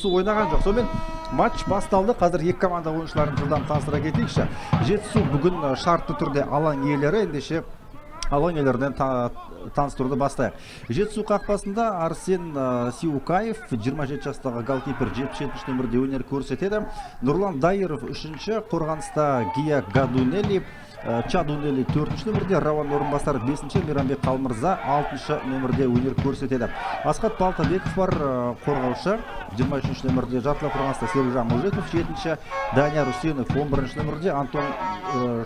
Жетісу ойнаған жоқ. Сонымен, матч басталды. Қазір екі команда ойыншыларын жылдам таныстыра кетейікші. Жетісу бүгін шартты түрде алаң иелері. Ендеше, алаң иелерінен таныстыруды бастайық. Жетісу қақпасында Арсен Сиукаев, 27 жастағы голкипер, 77 нөмірде өнер көрсетеді. Нұрлан Дайыров үшінші, қорғаныста Гия Гадунели, Чадунели төртінші нөмірде, Рауан Орынбасар бесінші, Мейрамбек Қалмырза алтыншы нөмірде өнер көрсетеді. Асхат Балтабеков бар, қорғаушы, 23 нөмірде. Жартылай қорғаныста Серікжан Мужиков жетінші, Данияр Үсенов 11 нөмірде, Антон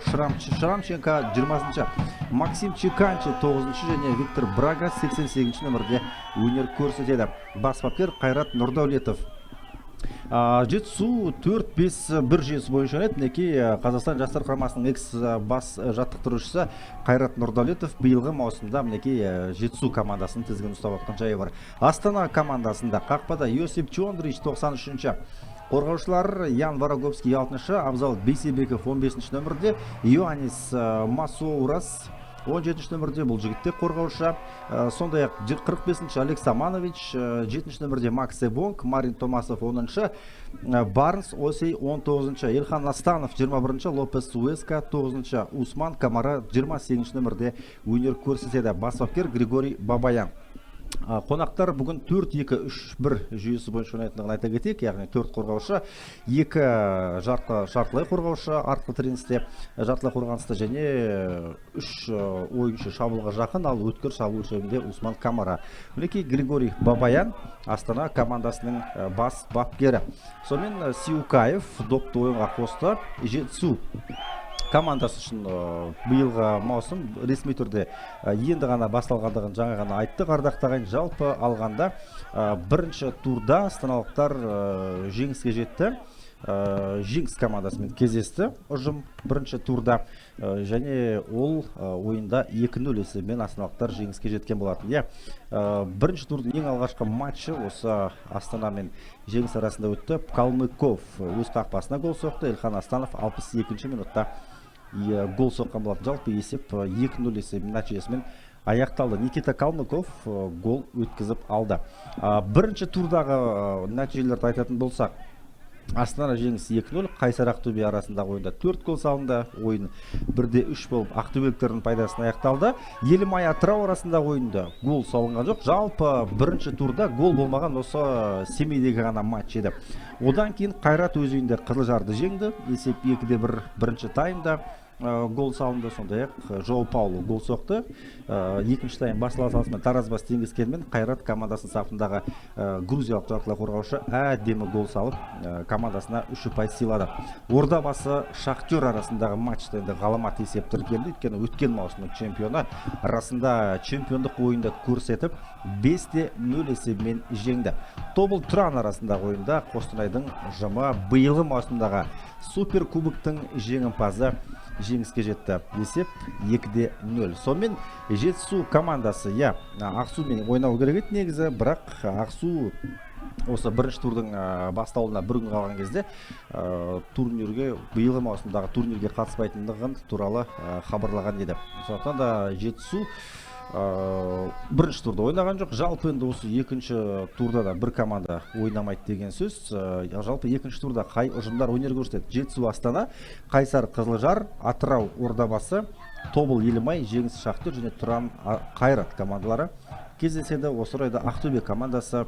Шрамченко 20-шы, Максим Чиканчи тоғызыншы және Виктор Брага 88 нөмірде өнер көрсетеді. Бас бапкер Қайрат Нұрдәулетов. Жетісу 4-5-1 жүйесі бойынша ойнайды. Мінекей, Қазақстан жастар құрамасының экс бас жаттықтырушысы Қайрат Нұрдәулетов биылғы маусымда, мінекей, Жетісу командасының тізгінін ұстап отқан жайы бар. Астана командасында қақпада Йосип Чондрич 93-ші. Қорғаушылар Ян Вороговский алтыншы, Абзал Бейсебеков 15 нөмірде, Иоаннис Масоурас 17 нөмірде, бұл жігіт те қорғаушы. Сондай-ақ 45-ші Алекс Аманович, 7 нөмірде Макс Эбонг, Марин Томасов 10-шы, Барнс Осей 19-шы, Элхан Астанов 21-ші, Лопес Уэска 9-шы, Усман Камара 28 нөмірде өнер көрсетеді. Бас бапкер Григорий Бабаян. Қонақтар бүгін 4-2-3-1 жүйесі бойынша ойнайтындығын айта кетейік, яғни төрт қорғаушы, екі жартылай қорғаушы артқы тіреністе, жартылай қорғаныста және үш ойыншы шабуылға жақын, ал өткір шабуыл шебінде Усман Камара. Мінекей, Григорий Бабаян, Астана командасының бас бапкері. Сонымен, Сиукаев допты ойынға қосты. Жетісу командасы үшін биылғы маусым ресми түрде енді ғана басталғандығын жаңа ғана айттық, ардақты ағайын. Жалпы алғанда, бірінші турда астаналықтар жеңіске жетті. Жеңіс командасымен кездесті ұжым бірінші турда. Және ол ойында 2-0 есебімен астаналықтар жеңіске жеткен болатын. Иә, бірінші турдың ең алғашқы матчы осы Астана мен Жеңіс арасында өтті. Калмыков өз қақпасына гол соқты, Эльхан Астанов 62 минутта гол соққан болатын. Жалпы есеп 2-0 есебімен, нәтижесімен аяқталды. Никита Калмыков гол өткізіп алды. Бірінші турдағы нәтижелерді айтатын болсақ, Астана Жеңіс 2-0, Қайсар Ақтөбе арасындағы ойында 4 гол салынды. Ойын 1-3 болып ақтөбеліктердің пайдасына аяқталды. Елімай Атырау арасындағы ойында гол салынған жоқ. Жалпы бірінші турда гол болмаған осы Семейдегі ғана матч еді. Одан кейін Қайрат өз үйінде Қызылжарды жеңді. Есеп 2-1, бірінші таймда гол салынды, сондай ақ Жоу Паулу гол соқты. Екінші тайм бастала салысымен Таразбас теңескенмен, Қайрат командасының сапындағы грузиялық жартылай қорғаушы әдемі гол салып, командасына үш ұпай сыйлады. Ордабасы Шахтер арасындағы матчта енді ғаламат есеп тіркелді, өйткені өткен маусымның чемпионы расында чемпиондық ойында көрсетіп, 5-0 есебімен жеңді. Тобыл Тұран арасындағы ойында Қостанайдың ұжымы, биылғы маусымдағы суперкубоктың жеңімпазы, жеңіске жетті. Есеп 2-0. Сонымен, Жетісу командасы, иә, Ақсумен ойнау керек еді негізі, бірақ Ақсу осы бірінші турдың басталуына бір күн қалған кезде турнирге, биылғы маусымдағы турнирге қатыспайтындығын туралы хабарлаған еді. Сондықтан да Жетісу бірінші турда ойнаған жоқ. Жалпы енді осы екінші турда да бір команда ойнамайды деген сөз. Жалпы екінші турда қай ұжымдар өнер көрсетеді? Жетісу Астана, Қайсар Қызылжар, Атырау Ордабасы, Тобыл Елімай, Жеңіс Шахтер және Тұран Қайрат командалары кездеседі. Осы орайда Ақтөбе командасы,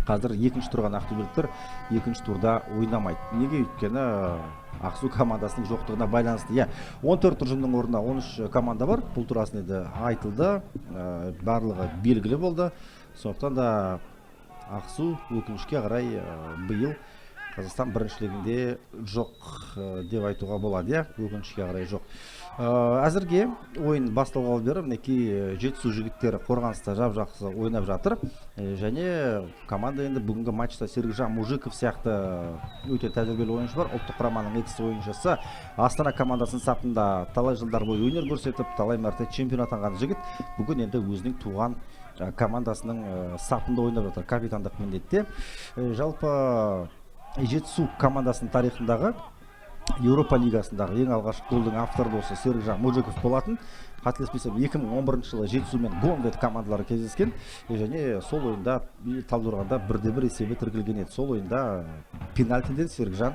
қазір екінші тұрған ақтөбеліктер, екінші турда ойнамайды. Неге? Өйткені Ақсу командасының жоқтығына байланысты. Иә, 14 ұжымның орнына 13 команда бар, бұл турасын енді айтылды, барлығы белгілі болды. Сондықтан да Ақсу, өкінішке қарай, биыл Қазақстан біріншілігінде жоқ деп айтуға болады. Иә, өкінішке қарай, жоқ. Әзірге ойын басталғалы бері, мінекей, Жетісу жігіттері қорғаныста жап жақсы ойнап жатыр. Және команда енді бүгінгі матчта Серікжан Мужиков сияқты өте тәжірибелі ойыншы бар, ұлттық құраманың экс ойыншысы, Астана командасының сапында талай жылдар бойы өнер көрсетіп, талай мәрте чемпион атанған жігіт бүгін енді өзінің туған командасының сапында ойнап жатыр капитандық міндетте. Жалпы Жетісу командасының тарихындағы Еуропа лигасындағы ең алғашқы голдың авторы да осы Серікжан Мужиков болатын. Қателеспесем, 2011 жылы Жетісу мен Гонвед командалары кездескен және сол ойында Талдықорғанда 1-1 есебі тіркелген еді. Сол ойында пенальтиден Серікжан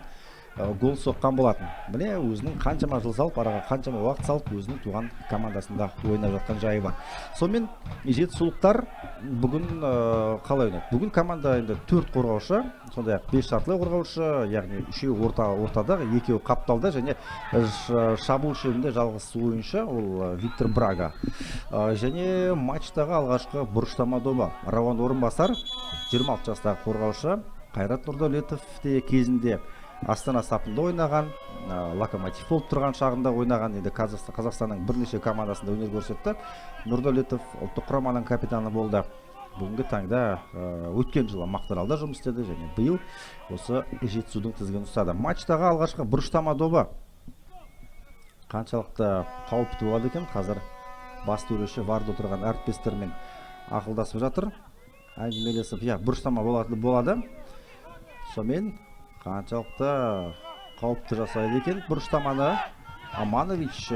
гол соққан болатын. Міне, өзінің қаншама жыл салып, араға қаншама уақыт салып, өзінің туған командасында ойнап жатқан жайы бар. Сонымен жетісулықтар бүгін қалай ойнады? Бүгін команда енді 4 қорғаушы, сондай-ақ 5 жартылай қорғаушы, яғни үшеуі ортада, екеуі қапталда және шабуыл шебінде жалғыз ойыншы ол Виктор Брага. Және матчтағы алғашқы бұрыштама добы Рауан Орынбасар, 26 жастағы қорғаушы. Қайрат Нұрдәулетов те кезінде Астана сапында ойнаған, Локомотив болып тұрған шағында ойнаған, енді Қазақстанның бірнеше командасында өнер көрсетті. Нұрдәулетов ұлттық құраманың капитаны болды. Бүгінгі таңда өткен жылы Мақтааралда жұмыс істеді және биыл осы Жетісудың тізгінін ұстады. Матчтағы алғашқы бұрыштама добы қаншалықты қауіпті болады екен? Қазір бас төреші варда отырған әріптестермен ақылдасып жатыр, әңгімелесіп. Иә, бұрыштама болады. Сонымен қаншалықты қауіпті жасайды екен бұрыштаманы? Аманович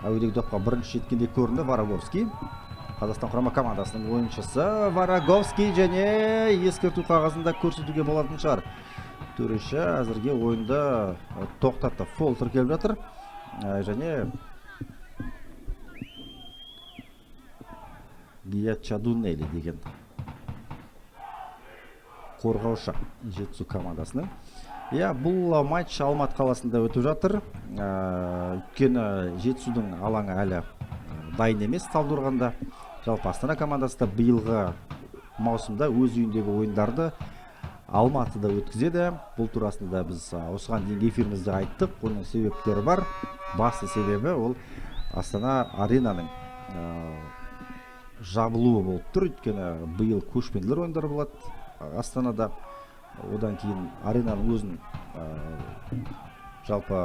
әуедегі допқа бірінші жеткендей көрінді. Вороговский, Қазақстан құрама командасының ойыншысы Вороговский, және ескерту қағазында көрсетуге болатын шығар. Төреші әзірге ойынды тоқтатты. Фол тіркеліп жатыр. Және Гия Чадунели деген қорғаушы Жетісу командасының. Иә, бұл матч Алматы қаласында өтіп жатыр. Өйткені Жетісудың алаңы әлі дайын емес Талдықорғанда. Жалпы Астана командасы да биылғы маусымда өз үйіндегі ойындарды Алматыда өткізеді. Бұл турасында да біз осыған дейінгі эфирімізде айттық. Оның себептері бар. Басты себебі ол Астана аренаның жабылуы болып тұр. Өйткені биыл көшпенділер ойындары болады Астанада. Одан кейін аренаның өзін жалпы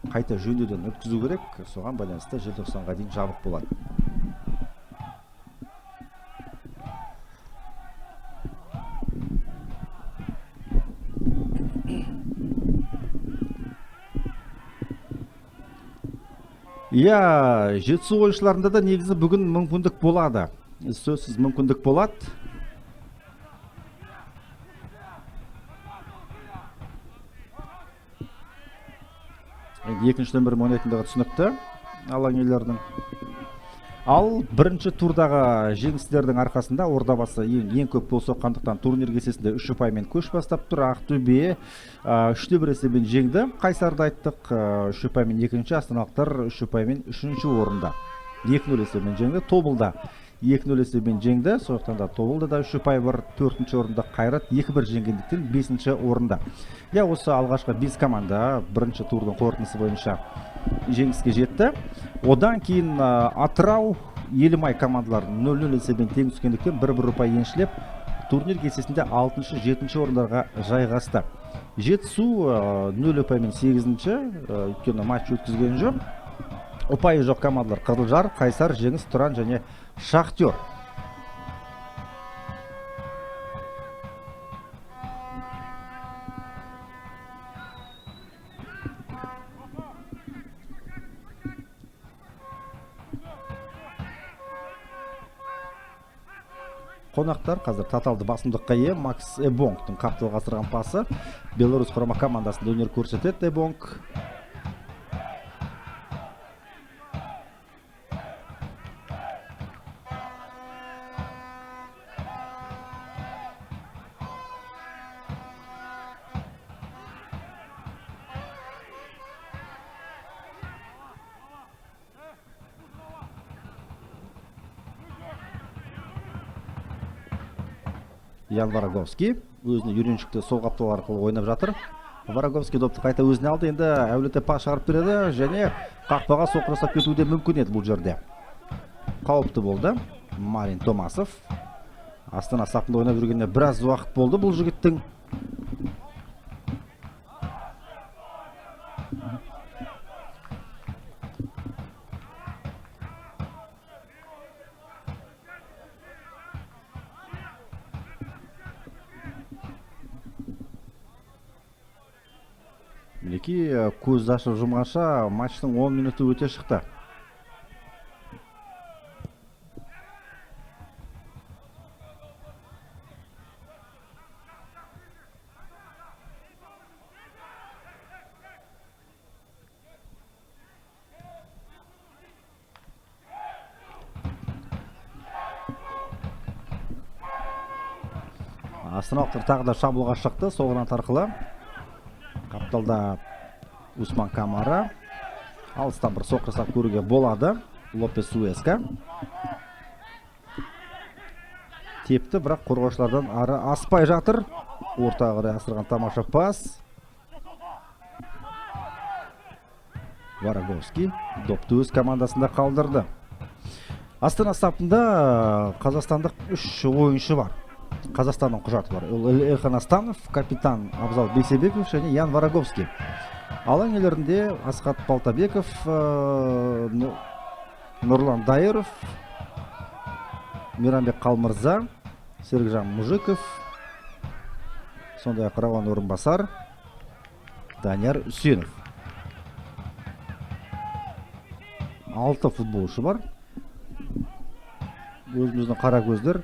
қайта жөндеуден өткізу керек. Соған байланысты желтоқсанға дейін жабық болады. Иә, Жетісу ойыншыларында да негізі бүгін мүмкіндік болады. Сөзсіз мүмкіндік болады. Енді екінші нөмірмен ойнайтындығы түсінікті алаң иелерінің. Ал бірінші турдағы жеңістердің арқасында Ордабасы ең көп гол соққандықтан турнир кестесінде 3 ұпаймен көш бастап тұр. Ақтөбе 3-1 есебімен жеңді. Қайсарды айттық, 3 ұпаймен екінші, астаналықтар 3 ұпаймен үшінші орында. 2-0 есебімен жеңді. Тобылда 2-0 есебімен жеңді. Сондықтан да Тобылда да 3 ұпай бар. Төртінші орында Қайрат 2-1 жеңгендіктен бесінші орында. Иә, осы алғашқы 5 команда бірінші турдың қорытындысы бойынша жеңіске жетті. Одан кейін Атырау, Елімай командалары 0-0 есебімен тең түскендіктен бір-бір ұпай еншілеп, турнир кестесінде алтыншы, жетінші орындарға жайғасты. Жетісу 0 ұпаймен сегізінші, өйткені матч өткізген жоқ. Ұпайы жоқ командалар Қызылжар, Қайсар, Жеңіс, Тұран және Шахтер. Қонақтар қазір таталды басымдыққа ие. Макс Эбонгтың қапталға асырған пасы. Беларусь құрама командасында өнер көрсетеді Эбонг. Ян Вороговский өзіне үйреншікті сол қаптал арқылы ойнап жатыр. Вороговский допты қайта өзіне алды. Енді әулете пас шығарып береді және қақпаға соққы жасап кетуі де мүмкін еді бұл жерде. Қауіпті болды. Марин Томасов Астана сапында ойнап жүргеніне біраз уақыт болды бұл жігіттің. Мінекей, көз ашып жұмғанша матчтың 10 минуты өте шықты. Астаналықтар тағы да шабуылға шықты, сол қанат арқылы. Қапталда Усман Камара. Алыстан бір соққы жасап көруге болады. Лопес Уэска. Тепті, бірақ қорғаушылардан ары аспай жатыр. Ортаға қарай асырған тамаша пас. Вороговский допты өз командасында қалдырды. Астана сапында қазақстандық 3 ойыншы бар. Қазақстанның құжаты бар. Ол Эльхан Астанов, капитан Абзал Бейсебеков және Ян Вороговский. Алаң иелерінде Асхат Балтабеков, Нұрлан Дайыров, Мейрамбек Қалмырза, Серікжан Мужиков, сондай-ақ Рауан Орынбасар, Данияр Үсенов. 6 футболшы бар. Өзіміздің қара көздер.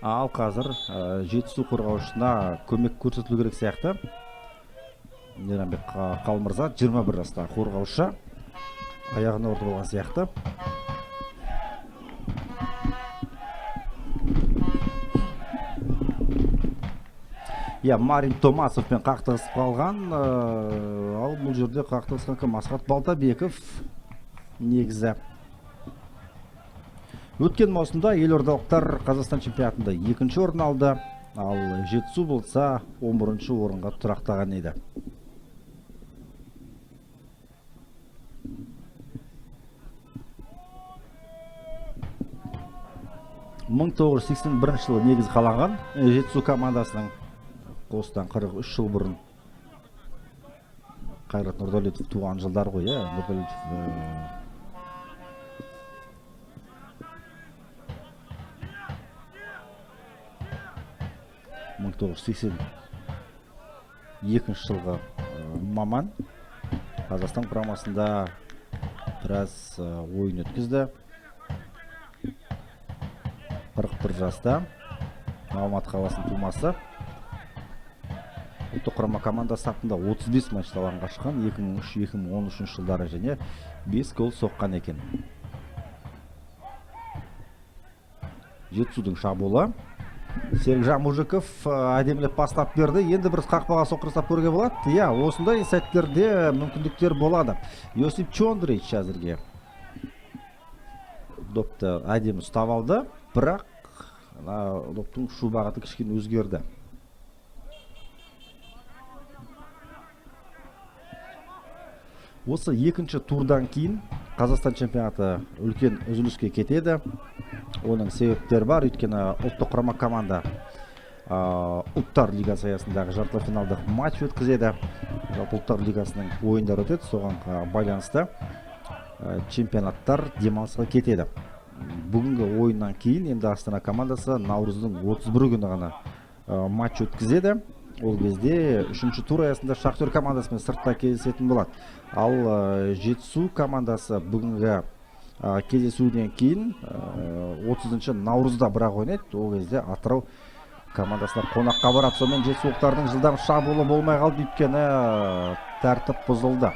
Ал қазір Жетісу қорғаушысына көмек көрсетілу керек сияқты. Мейрамбек Қалмырза 21 жастағы қорғаушы, аяғына ұрды болған сияқты. Иә, Марин Томасовпен қақтығысып қалған. Ал бұл жерде қақтығысқан кім? Асхат Балтабеков негізі. Өткен маусымда елордалықтар Қазақстан чемпионатында 2-ші орын алды, ал Жетісу болса 11-ші орынға тұрақтаған еді. 1981 жылы негіз қаланған Жетісу командасының осыдан 43 жыл бұрын Қайрат Нұрдәулетов туған жылдар ғой, иә, Нұрдәулетов 1982 жылғы маман, Қазақстан құрамасында біраз ойын өткізді. 41 жаста, Алматы қаласының тумасы. Ұлттық құрама команда сапында 35 матчта алаңға шыққан, 2003-2013 жылдары және 5 гол соққан екен. Жетісудың шабуылы. Серікжан Мужиков әдемілеп пастап берді. Енді бір қақпаға соққы жасап көруге болады. Иә, осындай сәттерде мүмкіндіктер болады. Йосип Чондрич әзірге допты әдемі ұстап алды, бірақ доптың ұшу бағыты кішкене өзгерді. Осы екінші турдан кейін Қазақстан чемпионаты үлкен үзіліске кетеді. Оның себептері бар, өйткені ұлттық құрама команда Ұлттар лигасы аясындағы жартылай финалдық матч өткізеді. Жалпы Ұлттар лигасының ойындары өтеді, соған байланысты чемпионаттар демалысқа кетеді. Бүгінгі ойыннан кейін енді Астана командасы наурыздың 31 күні ғана матч өткізеді. Ол кезде 3-ші тур аясында Шахтер командасымен сыртта кездесетін болады. Ал Жетісу командасы бүгінгі кездесуден кейін 30 наурызда бірақ ойнайды. Ол кезде Атырау командасына қонаққа барады. Сонымен жетісулықтардың жылдам шабуылы болмай қалды, өйткені тәртіп бұзылды.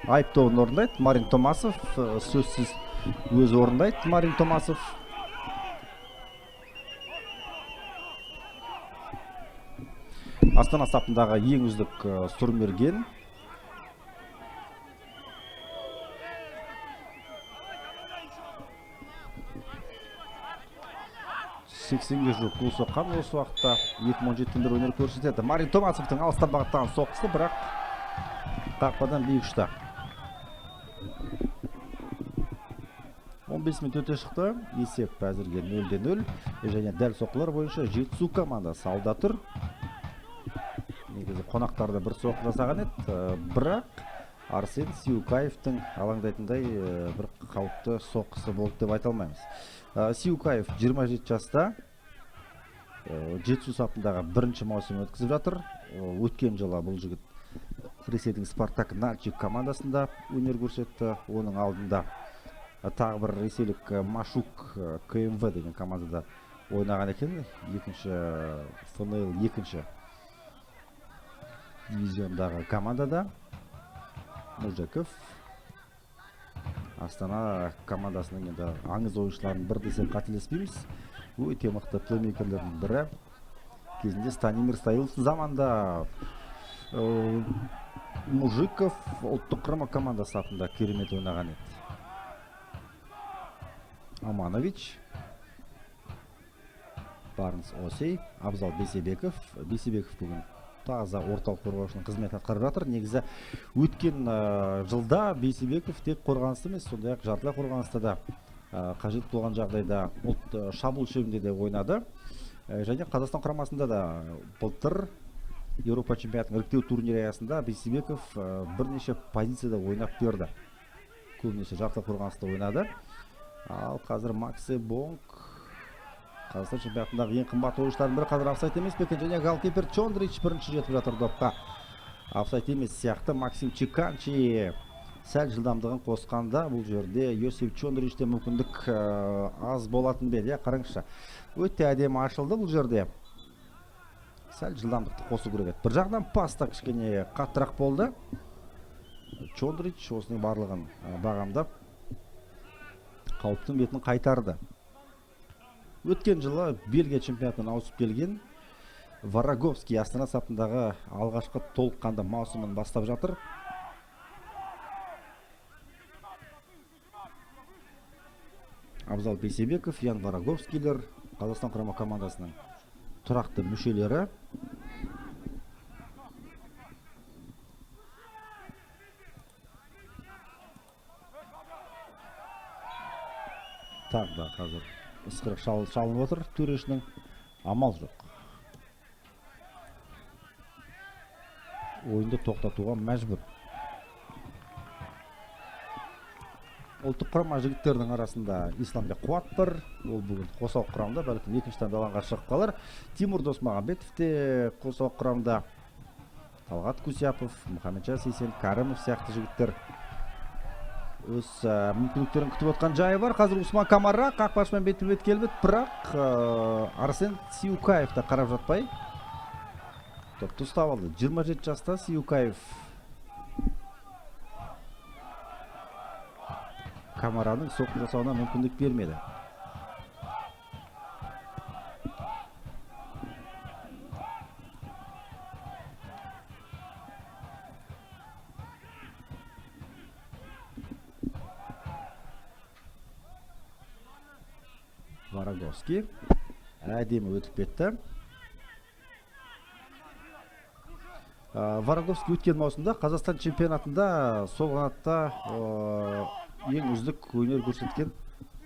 Айыптауын орындайды Марин Томасов, сөзсіз өзі орындайды Марин Томасов. Астана сапындағы ең үздік сұрмерген. 80-ге жуық гол соққан осы уақытта 2017-тен бері өнер көрсетеді. Марин Томасовтың алыстан бағыттаған соққысы, бірақ қақпадан биік ұшты. 15 минут өте шықты. Есеп әзірге 0-0. Және дәл соққылар бойынша Жетісу командасы алда тұр. Негізі қонақтарда бір соққы жасаған еді, бірақ Арсен Сиукаевтың алаңдайтындай бір қауіпті соққысы болды деп айта алмаймыз. Сиукаев 27 жаста, Жетісу сапындағы бірінші маусым өткізіп жатыр. Өткен жылы бұл жігіт Ресейдің Спартак Нальчик командасында өнер көрсетті. Оның алдында тағы бір ресейлік Машук КМВ деген командада ойнаған екен. Екінші ФНЛ екінші дивизиондағы командада. Мужиков Астана командасының енді аңыз ойыншыларының бірі десек қателеспейміз. Өте мықты плеймейкерлердің бірі. Кезінде Станимир Стоиловтың заманында Мужиков ұлттық құрама командасы сапында керемет ойнаған еді. Аманович, Барнс Осей, Абзал Бейсебеков. Бейсебеков бүгін таза орталық қорғаушының қызметін атқарып жатыр. Негізі өткен жылда Бейсебеков тек қорғаныста емес, сондай-ақ жартылай қорғаныста да қажет болған жағдайда шабуыл шебінде де ойнады. Және Қазақстан құрамасында да былтыр Еуропа чемпионатының іріктеу турнирі аясында Бейсебеков бірнеше позицияда ойнап берді. Көбінесе жартылай қорғаныста ойнады. Ал қазір Макси Бонг Қазақстан чемпионатындағы ең қымбат ойыншылардың бірі. Қазір офсайд емес пе екен? Және голкипер Чондрич бірінші жетіп жатыр допқа. Офсайд емес сияқты. Максим Чиканчи сәл жылдамдығын қосқанда бұл жерде Йосип Чондричте мүмкіндік аз болатын ба еді, қараңызшы. Өте әдемі ашылды бұл жерде. Сәл жылдамдықты қосу керек еді. Бір жағынан пас та кішкене қаттырақ болды. Чондрич осының барлығын бағамдап қауіптің бетін қайтарды. Өткен жылы Бельгия чемпионатынан ауысып келген Вороговский Астана сапындағы алғашқы толыққанды маусымын бастап жатыр. Абзал Бейсебеков, Ян Вороговскийлер Қазақстан құрама командасының тұрақты мүшелері. Тағы да қазір ысқырық шалынып отыр төрешінің, амал жоқ. Ойынды тоқтатуға мәжбүр. Ұлттық құрама жігіттердің арасында Исламбек Қуат бар. Ол бүгін қосалқы құрамда, бәлкім екінші таймда алаңға шығып қалар. Тимур Досмағамбетов те қосалқы құрамда. Талғат Кусяпов, Мұхамеджан Сейсен, Кәрімов сияқты жігіттер өз мүмкіндіктерін күтіп отқан жайы бар. Қазір Усман Камара қақпашымен бетпе-бет келбет, бірақ Арсен Сиукаев та қарап жатпай допты ұстап алды. 27 жаста Сиукаев Камараның соққы жасауына мүмкіндік бермеді. Вороговский әдемі өтіп кетті. Вороговский өткен маусымда Қазақстан чемпионатында сол қанатта ең үздік өнер көрсеткен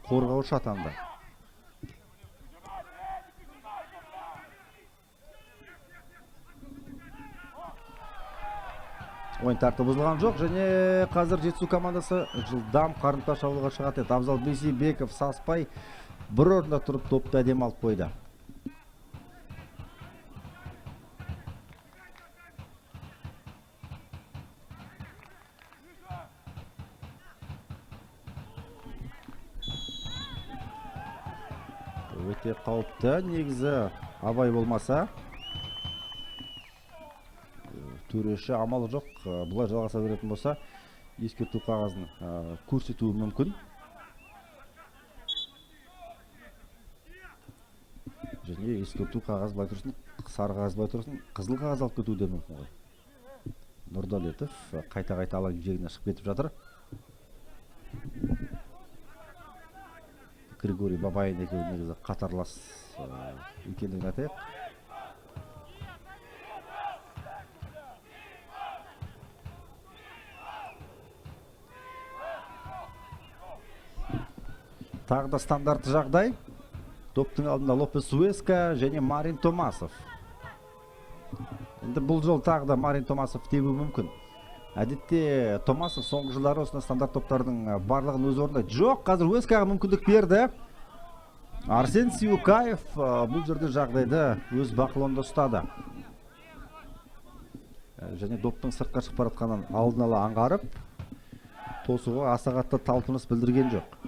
қорғаушы атанды. Ойын тәртібі бұзылған жоқ, және қазір Жетісу командасы жылдам қарымта шабуылға шығады еді. Абзал Бейсебеков саспай бір орында тұрып допты әдемі алып қойды. Өте қауіпті негізі, абай болмаса төреші амалы жоқ. Бұлай жалғаса беретін болса ескерту қағазын көрсетуі мүмкін. Және ескерту қағаз былай тұрсын, сары қағаз былай тұрсын, қызыл қағаз алып кетуі де мүмкін ғой. Нұрдәулетов қайта-қайта алаң жиегіне шығып кетіп жатыр. Григорий Бабаин екеуі негізі қатарлас екендігін айтайық. Тағы да стандартты жағдай. Доптың алдында Лопес Уэска және Марин Томасов. Енді бұл жол тағы да Марин Томасов тебуі мүмкін. Әдетте Томасов соңғы жылдары осындай стандарт топтардың барлығын өз орнында. Жоқ, қазір Уэскаға мүмкіндік берді. Арсен Сиукаев бұл жерде жағдайды өз бақылауында ұстады. Және доптың сыртқа шығып бара жатқанын алдын ала аңғарып, тосуға аса қатты талпыныс білдірген жоқ.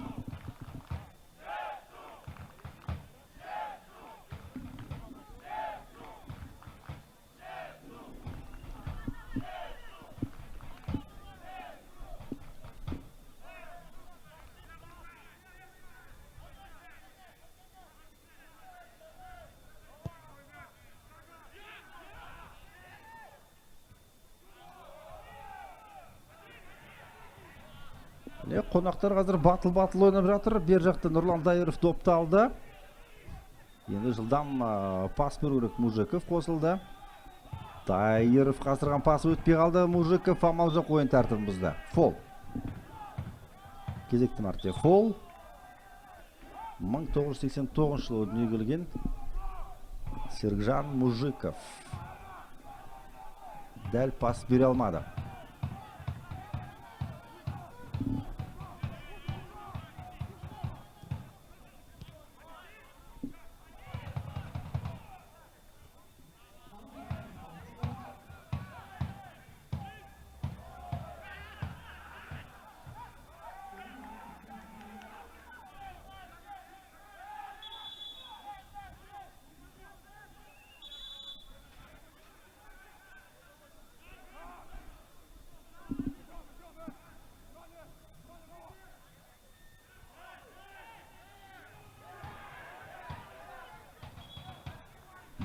Қонақтар қазір батыл-батыл ойнап жатыр. Бер жақта Нұрлан Дайыров допты алды. Енді жылдам пас беру керек. Мужиков қосылды. Дайыров қасырған пасы өтпей қалды. Мужиков амал жоқ, ойын тәртібін бұзды. Фол. Кезекті мәрте фол. 1989 жылы дүниеге келген Сергжан Мужиков дәл пас бере алмады.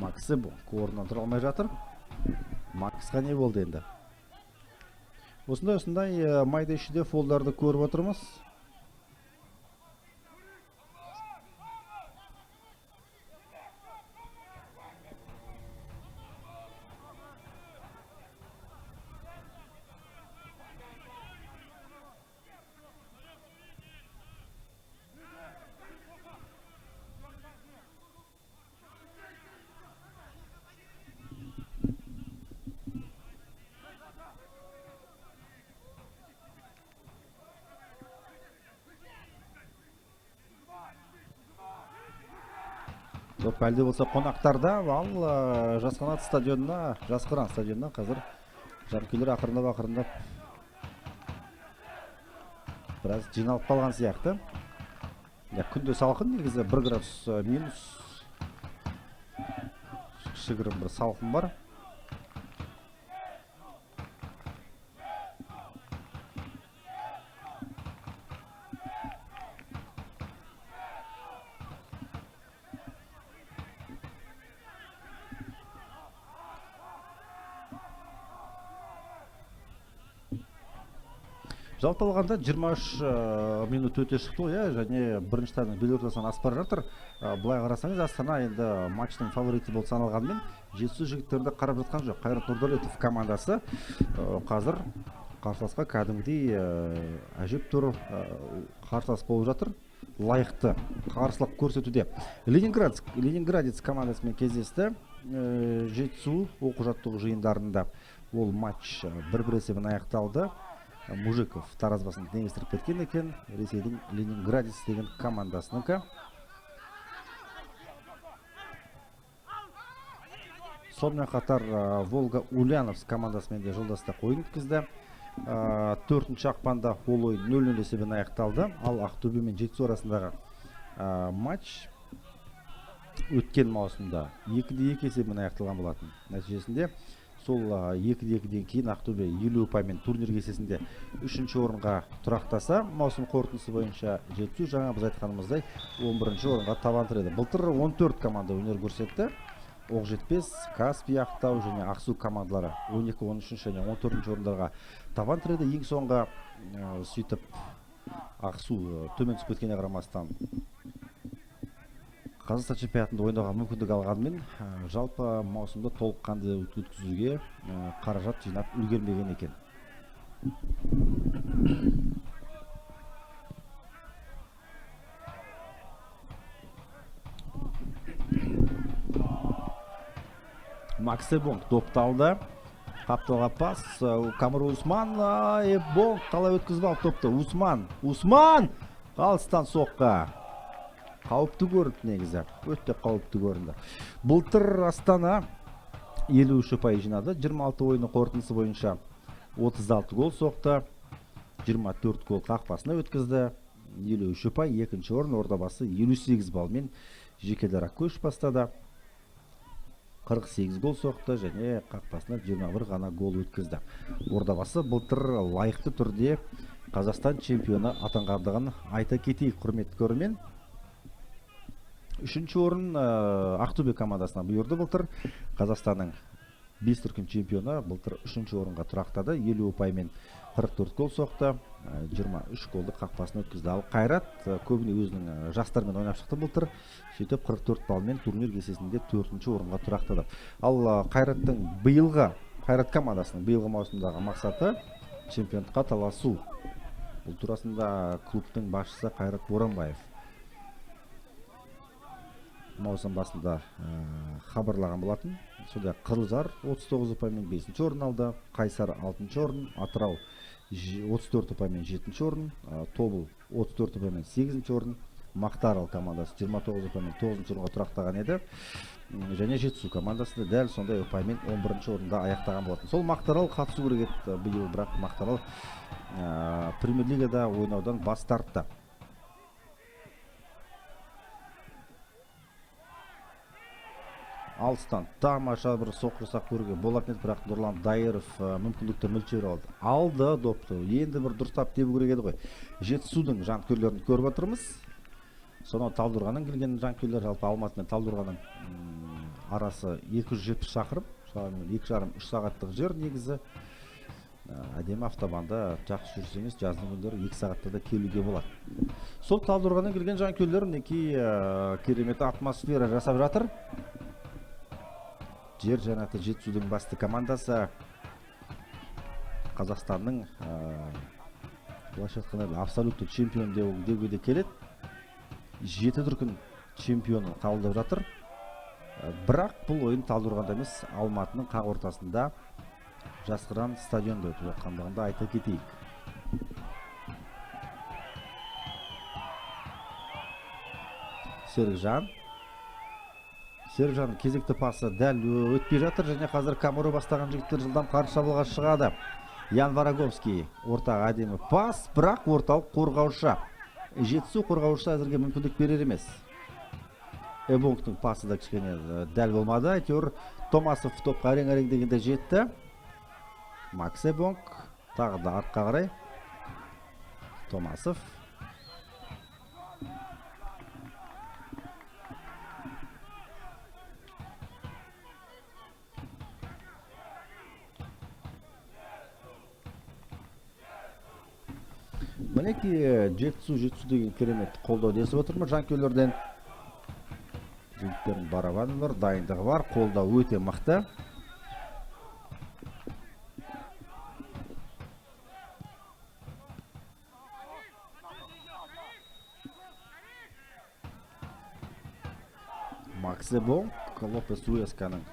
Максы орнынан тұра алмай жатыр. Максқа не болды енді? Осындай майда ішінде фолдарды көріп отырмыз. Доп әлде болса қонақтарда, ал Жасқанат стадионына, Жасқыран стадионына қазір жанкүйерлер ақырындап біраз жиналып қалған сияқты. Күнде салқын негізі 1 градус минус, кішігірім бір салқын бар. Жалпы алғанда 23 минут өте шықты ғой, және бірінші таймның бел ортасынан асып бара жатыр. Былай қарасаңыз, Астана енді матчтың фавориті болып саналғанымен Жетісу жігіттерді қарап жатқан жоқ. Қайрат Нұрдәулетов командасы қазір қарсыласқа кәдімгідей әжептәуір қарсылас болып жатыр. Лайықты қарсылық көрсетуде. Ленинградец командасымен кездесті Жетісу оқу-жаттығу жиындарында. Ол матч 1-1 есебімен аяқталды. Мужиков таразбасын теңестіріп кеткен екен Ресейдің Ленинградец деген командасыныкі. Сонымен қатар Волга Ульяновск командасымен де жолдастық ойын өткізді. 4 ақпанда ол ойын 0-0 есебімен аяқталды. Ал Ақтөбе мен Жетісу арасындағы матч өткен маусымда 2-2 есебімен аяқталған болатын. Нәтижесінде сол 2-2-ден кейін Ақтөбе 50 ұпаймен турнир кестесінде 3-ші орынға тұрақтаса, маусым қорытындысы бойынша Жетісу жаңа біз айтқанымыздай 11-ші орынға табан тіреді. Былтыр 14 команда өнер көрсетті. Оқжетпес, Каспий, Ақтау және Ақсу командалары 12, 13 және 14 орындарға табан тіреді. Ең соңғы сөйтіп Ақсу төмен түсіп кеткеніне қарамастан Қазақстан чемпионатында ойнауға мүмкіндік алғанымен, жалпы маусымды толыққанды өткізуге қаражат жинап үлгермеген екен. Макс Эбонг допты алды. Қапталға пас. Камару Усман. Эбонг қалай өткізіп алды допты. Усман. Усман! Алыстан соққы. Қауіпті көрінді негізі. Өте қауіпті көрінді. Былтыр Астана 53 ұпай жинады. 26 ойынның қорытындысы бойынша 36 гол соқты. 24 гол қақпасына өткізді. 53 ұпай, екінші орын Ордабасы 58 балмен жеке дара көш бастады. 48 гол соқты және қақпасына 21 ғана гол өткізді. Ордабасы былтыр лайықты түрде Қазақстан чемпионы атанғандығын айта кетейік, құрметті көрермен. Үшінші орын Ақтөбе командасына бұйырды былтыр. Қазақстанның 5 дүркін чемпионы былтыр үшінші орынға тұрақтады. 50 ұпаймен 44 гол соқты, 23 голды қақпасына өткізді. Ал Қайрат көбіне өзінің жастармен ойнап шықты былтыр. Сөйтіп 44 балмен турнир кестесінде төртінші орынға тұрақтады. Ал Қайрат командасының биылғы маусымдағы мақсаты чемпионатқа таласу. Бұл турасында клубтың басшысы Қайрат Боранбаев маусым басында хабарлаған болатын. Сондай-ақ Қызылжар 39 ұпаймен 5-ші орын алды, Қайсар 6-шы орын, Атырау 34 ұпаймен 7-ші орын, Тобыл 34 ұпаймен 8-ші орын, Мақтаарал командасы 29 ұпаймен 9-шы орынға тұрақтаған еді. Және Жетісу командасы да дәл сондай ұпаймен 11-ші орында аяқтаған болатын. Сол Мақтаарал қатысу керек еді биыл, бірақ Мақтаарал премьер-лигада ойнаудан бас тартты. Алыстан тамаша бір соққы жасап көруге болатын еді, бірақ Нұрлан Дайыров мүмкіндікті мүлт жіберіп алды. Алды допты. Енді бір дұрыстап тебу керек еді ғой. Жетісудың жанкүйерлерін көріп отырмыз. Сонау Талдықорғаннан келген жанкүйерлер, жалпы Алматы мен Талдықорғанның арасы 270 шақырым, шамамен екі жарым, үш сағаттық жер негізі. Әдемі автобанда жақсы жүрсеңіз, жаздың күндері 2 сағатта да келуге болады. Сол Талдықорғаннан келген жанкүйерлер мінекей керемет атмосфера жасап жатыр. Жер жәннаты Жетісудың басты командасы Қазақстанның, былайша айтқанда, абсолютті чемпион деуге де келеді. 7 дүркін чемпионын қабылдап жатыр. Бірақ бұл ойын Талдықорғанда емес, Алматының қақ ортасында Жасқыран стадионында өтіп жатқандығын да айта кетейік. Серікжан. Серікжанның кезекті пасы дәл өтпей жатыр және қазір Камару бастаған жігіттер жылдам қарсы шабуылға шығады. Ян Вороговский ортаға әдемі пас, бірақ орталық қорғаушы. Жетісу қорғаушысы әзірге мүмкіндік берер емес. Эбонгтың пасы да кішкене дәл болмады. Әйтеуір Томасов топқа әрең-әрең дегенде жетті. Макс Эбонг тағы да артқа қарай. Томасов. Мінекей Жетісу, Жетісу деген керемет қолдау десіп отырмын жанкүйерлерден. Жігіттердің барабаны бар, дайындығы бар, қолдау өте мықты. Макс Эбонг Лопес Уэсканың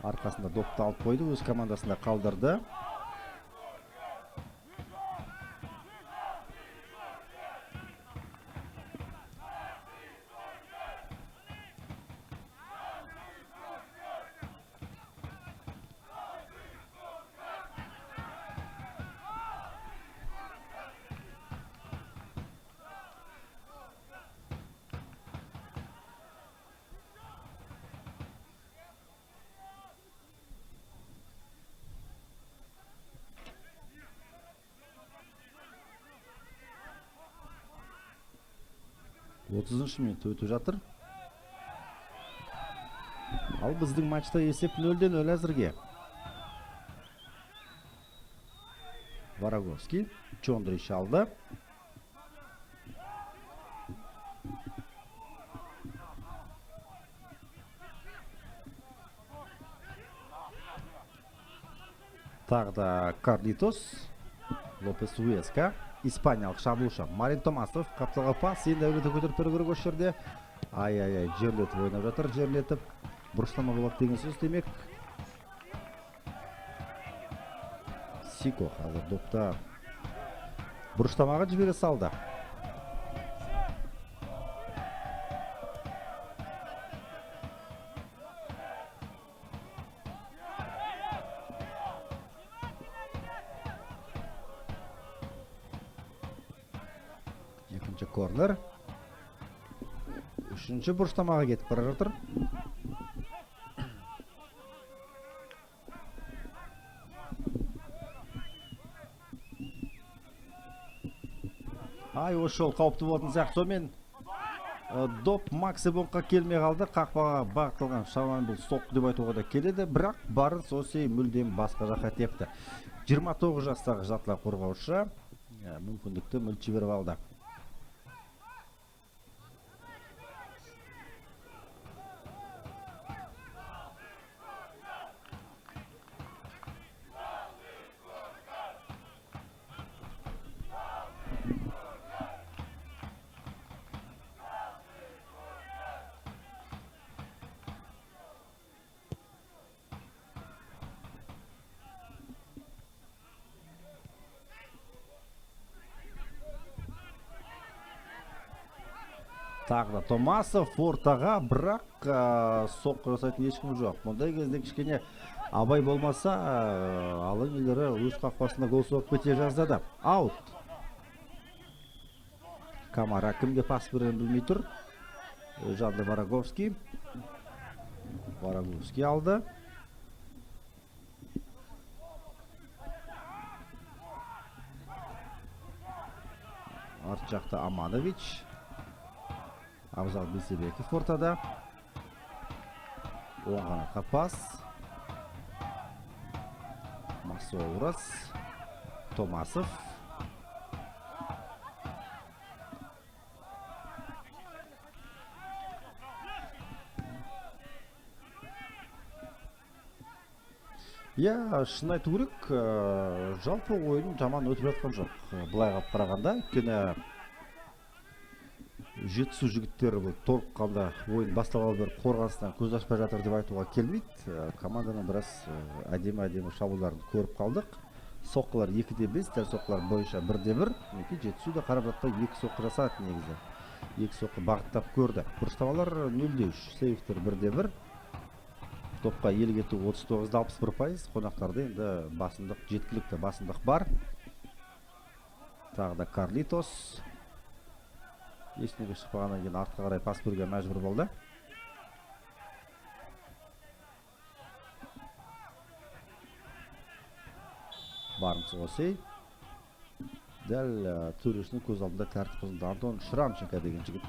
арқасында допты алып қойды, өз командасында қалдырды. Отызыншы минут өтіп жатыр. Ал біздің матчта есеп 0-0 әзірге. Вороговский, Чондрич алды. Карлитос, Лопес Уэска, испаниялық шабуылшы Марин Томасов, қапталға пас, енді әуелете көтеріп беру керек осы жерде. Ай-ай-ай, жерлетіп ойнап жатыр, жерлетіп. Бұрыштама болады деген сөз демек. Сико қазір допта бұрыштамаға жібере салды. Екінші корнер. Үшінші бұрыштамаға кетіп бара жатыр. Ай, осы жол қауіпті болатын сияқты. Сонымен доп Макси Бонкқа келмей қалды. Қақпаға бағытталған шамамен бұл соққы деп айтуға да келеді. Бірақ Барнс Осей мүлдем басқа жаққа тепті. 29 жастағы жартылай қорғаушы мүмкіндікті мүлт жіберіп алды. Тағы да Томасов ортаға, бірақ соққы жасайтын ешкім жоқ. Мұндай кезде кішкене абай болмаса, алаң иелері өз қақпасына гол соғып кете жаздады. Аут. Камара кімге пас берерін білмей тұр. Жанды Вороговский. Вороговский алды. Арт жақта Аманович. Абзал Бейсебеков ортада. Оң қанатқа пас. Масоурас. Томасов. Иә, шын айту керек, жалпы ойын жаман өтіп жатқан жоқ. Былай қалып қарағанда, өйткені Жетісу жігіттері бұл толыққанды ойын басталғалы бері қорғаныстан көз ашпай жатыр деп айтуға келмейді. Команданың біраз әдемі-әдемі шабуылдарын көріп қалдық. Соққылар 2-5, дәл соққылар бойынша 1-1. Мінекей Жетісу да қарап жатпай 2 соққы жасады негізі. 2 соққы бағыттап көрді. Бұрыштамалар 0-3, сейфтер 1-1. Топқа иелік ету 39-61%. Қонақтарда енді басымдық жеткілікті, басымдық бар. Тағы да Карлитос. Ештеңеге шықпағаннан кейін артқа қарай пас беруге мәжбүр болды. Барнс Осей. Дәл төрешінің көз алдында тәртіп бұзылды. Антон Шрамченко деген жігіт.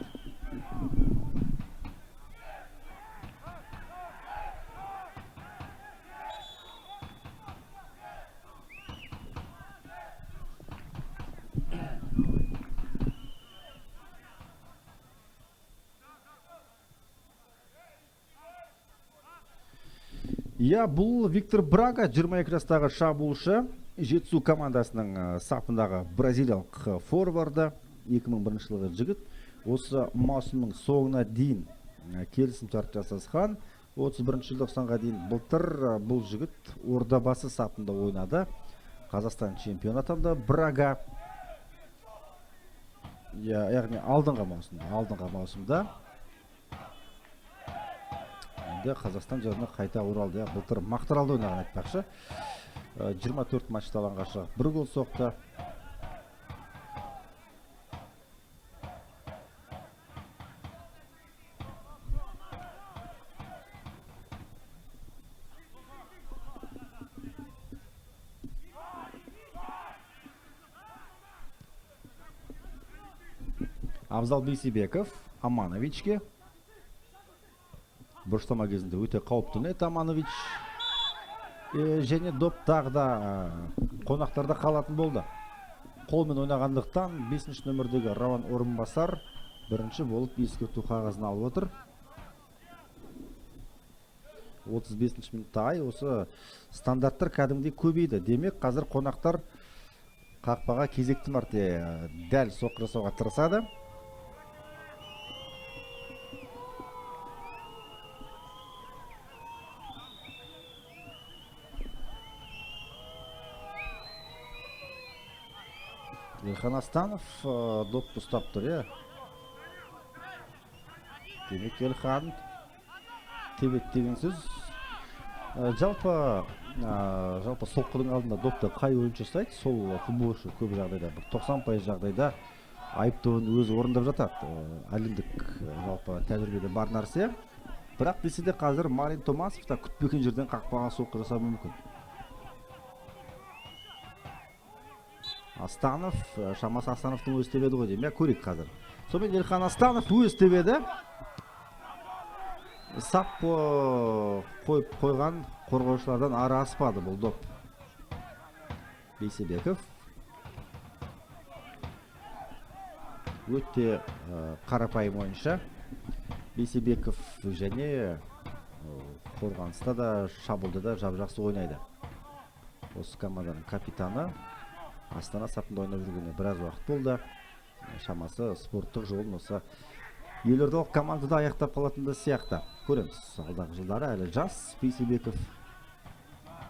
Иә, бұл Виктор Брага, 22 жастағы шабуылшы, Жетісу командасының сапындағы бразилиялық форварды, 2001 жылғы жігіт. Осы маусымның соңына дейін келісімшарт жасасқан. 31 желтоқсанға дейін былтыр бұл жігіт Ордабасы сапында ойнады. Қазақстан чемпионы атанды Брага. Яғни алдыңғы маусымда енді Қазақстан жеріне қайта оралды. Былтыр Мақтааралда ойнаған айтпақшы. 24 матчта алаңға шығып 1 гол соқты. Абзал Бейсебеков Амановичке. Бұрыштама кезінде өте қауіпті еді Аманович. Және доп тағы да қонақтарда қалатын болды. Қолмен ойнағандықтан 5 нөмірдегі Рауан Орынбасар бірінші болып ескерту қағазын алып отыр. 35 минутта ай осы стандарттар кәдімгідей көбейді. Демек, қазір қонақтар қақпаға кезекті мәрте дәл соққы жасауға тырысады. Елхан Астанов допты ұстап тұр, иә. Демек, Елхан тебеді деген сөз. Жалпы соққының алдында допты қай ойыншы ұстайды, сол футболшы көп жағдайда, бір 90% жағдайда айыптауын өзі орындап жатады. Әлемдік жалпы тәжірибеде бар нәрсе. Бірақ десе де қазір Марин Томасов та күтпеген жерден қақпаға соққы жасауы мүмкін. Астанов, шамасы Астановтың өзі тебеді ғой деймін, иә, көрейік қазір. Сонымен Елхан Астанов өзі тебеді. Сап қойып қойған қорғаушылардан ары аспады бұл доп. Бейсебеков өте қарапайым ойыншы. Бейсебеков және қорғаныста да, шабуылда да жап-жақсы ойнайды. Осы команданың капитаны. Астана сапында ойнап жүргеніне біраз уақыт болды. Шамасы спорттық жолын осы елордалық командада аяқтап қалатын да сияқты. Көреміз. Алдағы жылдары әлі жас Бейсебеков,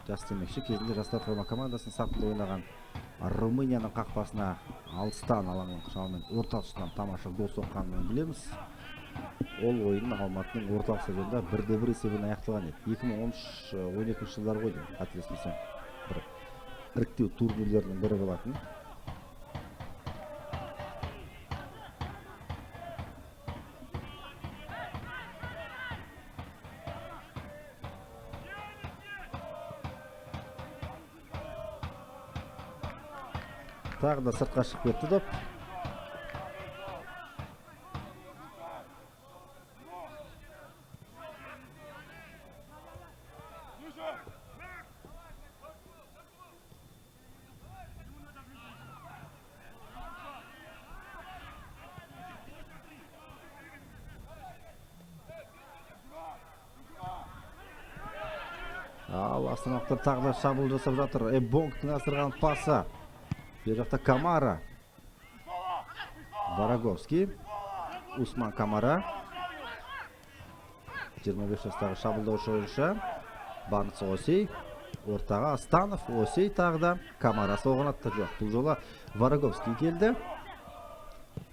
жас демекші, кезінде жастар құрама командасының сапында ойнаған, Румынияның қақпасына алыстан алаңның шамамен орта тұсынан тамаша гол соққанын білеміз. Ол ойын Алматының орталық стадионында 1-1 есебімен аяқталған еді. 2013-12 жылдар ғой деймін, қателеспесем. Бір іріктеу турнирлерінің бірі болатын. Тағы да сыртқа шығып кетті доп. Ал астаналықтар тағы да шабуыл жасап жатыр. Эбонгтың асырған пасы. Бер жақта Камара. Бараговский. Усман Камара. 25 жастағы шабуылдаушы ойыншы. Барнс Осей. Ортаға Астанов, Осей тағы да. Камара соғын атты. Жоқ, бұл жолы Вороговский келді.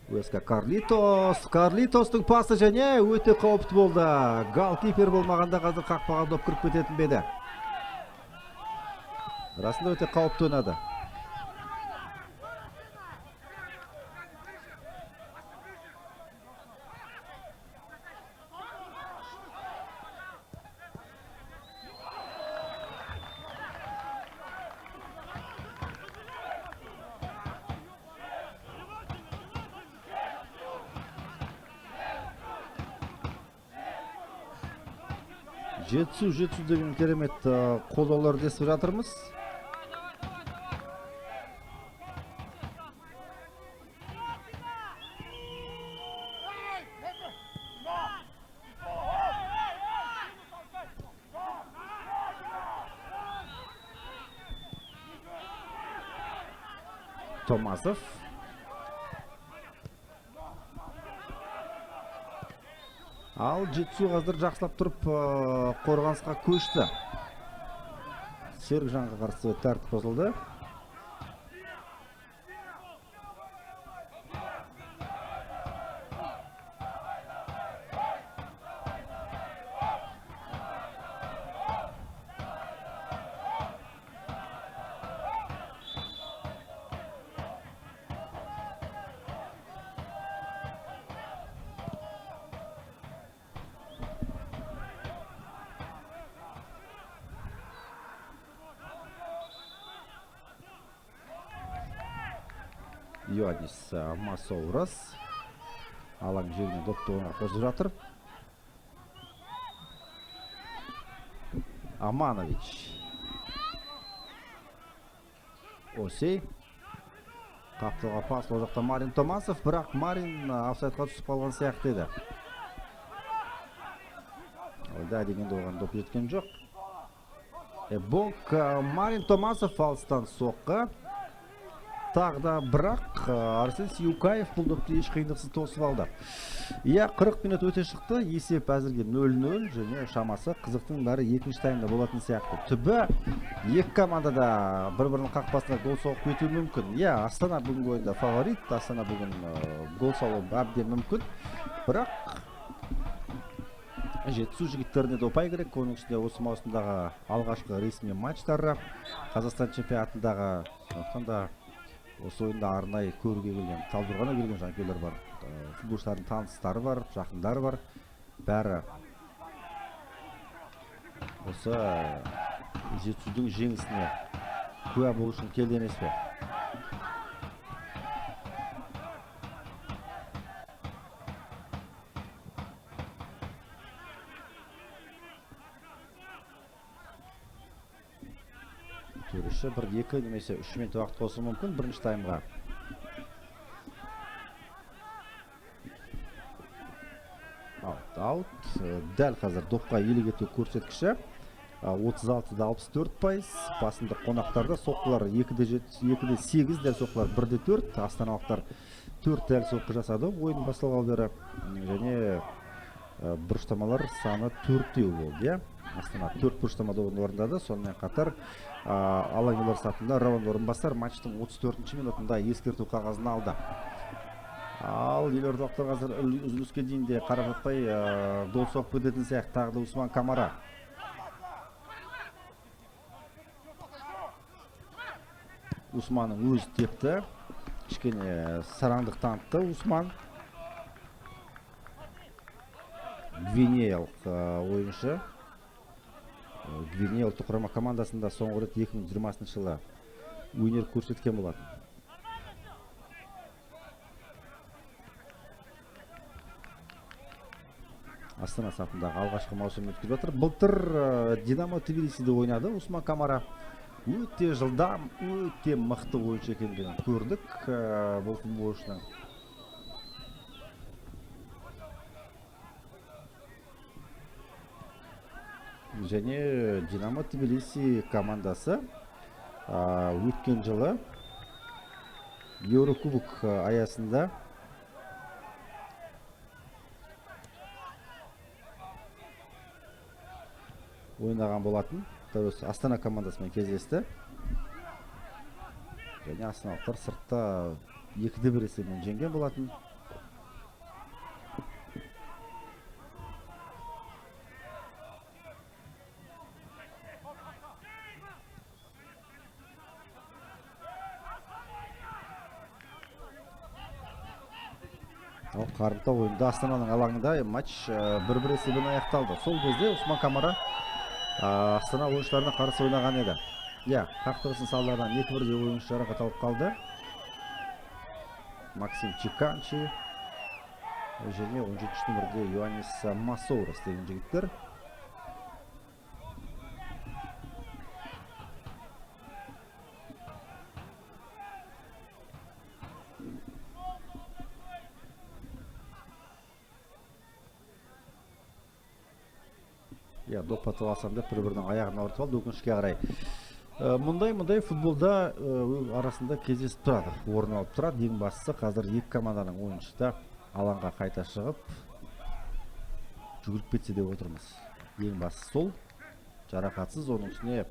Уэска Карлитос. Карлитостың пасы және өте қауіпті болды. Голкипер болмағанда қазір қақпаға доп кіріп кететін бе еді. Расында өте қауіпті ойнады. Жетісу, Жетісу деген керемет қолдаулар десіп жатырмыз. Томасов. Ал Жетісу қазір жақсылап тұрып қорғанысқа көшті. Серікжанға қарсы тәртіп бұзылды. Иоаннис Масоурас алаң жеріне допты оңға қосып жатыр. Аманович. Осей. Қаптылға пас ол жақта Марин Томасов, бірақ Марин офсайдқа түсіп қалған сияқты еді. Алайда дегенде оған доп жеткен жоқ. Бонк Марин Томасов алыстан соққы. Тағы да бірақ Арсен Сиукаев бұл допты еш қиындықсыз тосып алды. Иә, 40 минут өте шықты. Есеп әзірге 0-0 және шамасы қызықтың бәрі екінші таймда болатын сияқты. Түбі екі команда да бір-бірінің қақпасына гол соғып кетуі мүмкін. Иә, Астана бүгінгі ойында фаворит. Астана бүгін гол салуы әбден мүмкін. Бірақ Жетісу жігіттеріне де ұпай керек. Оның үстіне осы маусымдағы алғашқы ресми матчтары Қазақстан чемпионатындағы, сондықтан да осы ойында арнайы көруге келген, Талдықорғаннан келген жанкүйерлер бар, футболшылардың таныстары бар, жақындары бар. Бәрі осы Жетісудың жеңісіне куә болу үшін келді емес пе? Төреші бір, екі немесе 3 минут уақыт қосуы мүмкін бірінші таймға. Аут, аут. Дәл қазір допқа иелік ету көрсеткіші 36,64%. Басымдық қонақтарда, соққылар 2,8, дәл соққылар 1,4. Астаналықтар 4 дәл соққы жасады ойын басталғалы бері. Және бұрыштамалар саны 4-теу болды. Иә? Астана 4 бұрыштама добын орындады. Сонымен қатар алаңгерлер сапында Рауан Орынбасар матчтың 34-ші минутында ескерту қағазын алды. Ал елордалықтар қазір үзіліске дейін де қарап жатпай гол соғып кететін сияқты. Тағы да Усман Камара. Усманның өзі тепті. Кішкене сараңдық танытты Усман. Гвинеялық ойыншы. Гвинея ұлттық құрама командасында соңғы рет 2020 жылы өнер көрсеткен болатын. Астана сапындағы алғашқы маусымын өткізіп жатыр. Былтыр Динамо Тбилисиде ойнады Усман Камара. Өте жылдам, өте мықты ойыншы екендігін көрдік бұл футболшының. Және Динамо Тбилиси командасы өткен жылы Еурокубок аясында ойнаған болатын. Дәл Астана командасымен кездесті. Және астаналықтар сыртта 2-1 есебімен жеңген болатын. Ал қарымта ойында Астананың алаңында матч 1-1 есебімен аяқталды. Сол кезде Усман Камара Астана ойыншыларына қарсы ойнаған еді. Иә, қақтығыстың салдарынан екі бірдей ойыншы жарақат алып қалды. Максим Чиканчи және 17 нөмірде Йоаннис Масоурас деген жігіттер. Иә, доп аталасам деп бір-бірінің аяғын ауыртып алды, өкінішке қарай. Мұндай футболда арасында кездесіп тұрады, орын алып тұрады. Ең бастысы қазір екі команданың ойыншысы да алаңға қайта шығып жүгіріп кетсе деп отырмыз. Ең бастысы сол, жарақатсыз. Оның үстіне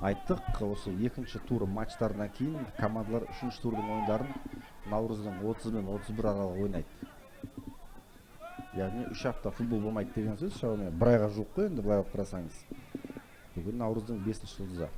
айттық, осы екінші тур матчтарынан кейін командалар үшінші турдың ойындарын наурыздың 30 мен 31 аралығы ойнайды. Яғни 3 апта футбол болмайды деген сөз, шамамен бір айға жуық қой енді былай алып қарасаңыз. Бүгін наурыздың 5-ші жұлдызы.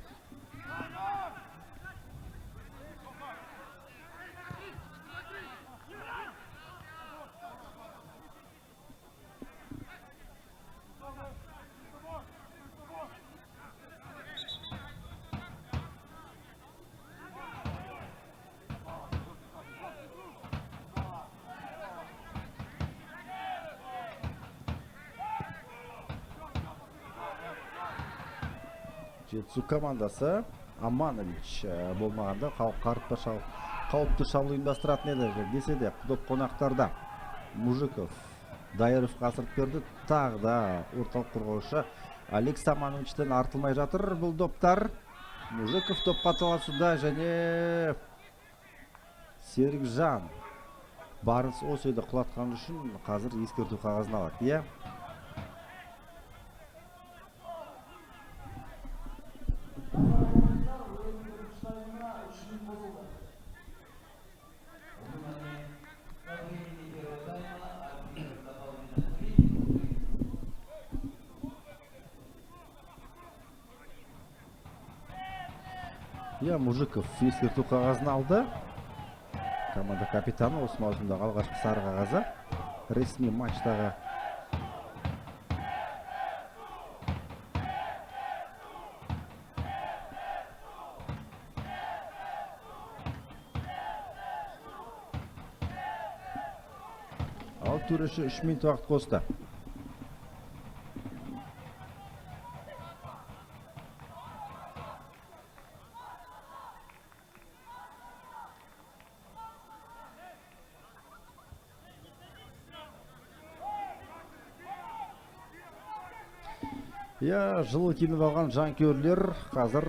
Жетісу командасы Аманович болмағанда қауіпті шабуыл ұйымдастыратын еді. Десе де доп қонақтарда. Мужиков Дайыровқа асырып берді. Тағы да орталық қорғаушы Олег Самановичтен артылмай жатыр бұл доптар. Мужиков допқа таласуда және Серікжан Барыс Осейді құлатқан үшін қазір ескерту қағазын алады. Иә. Иә, Мужиков ескерту қағазын алды. Команда капитаны осы маусымдағы алғашқы сары қағазы. Ресми матчтағы ал төреші 3 минут уақыт қосты. Иә, жылы киініп алған жанкүйерлер қазір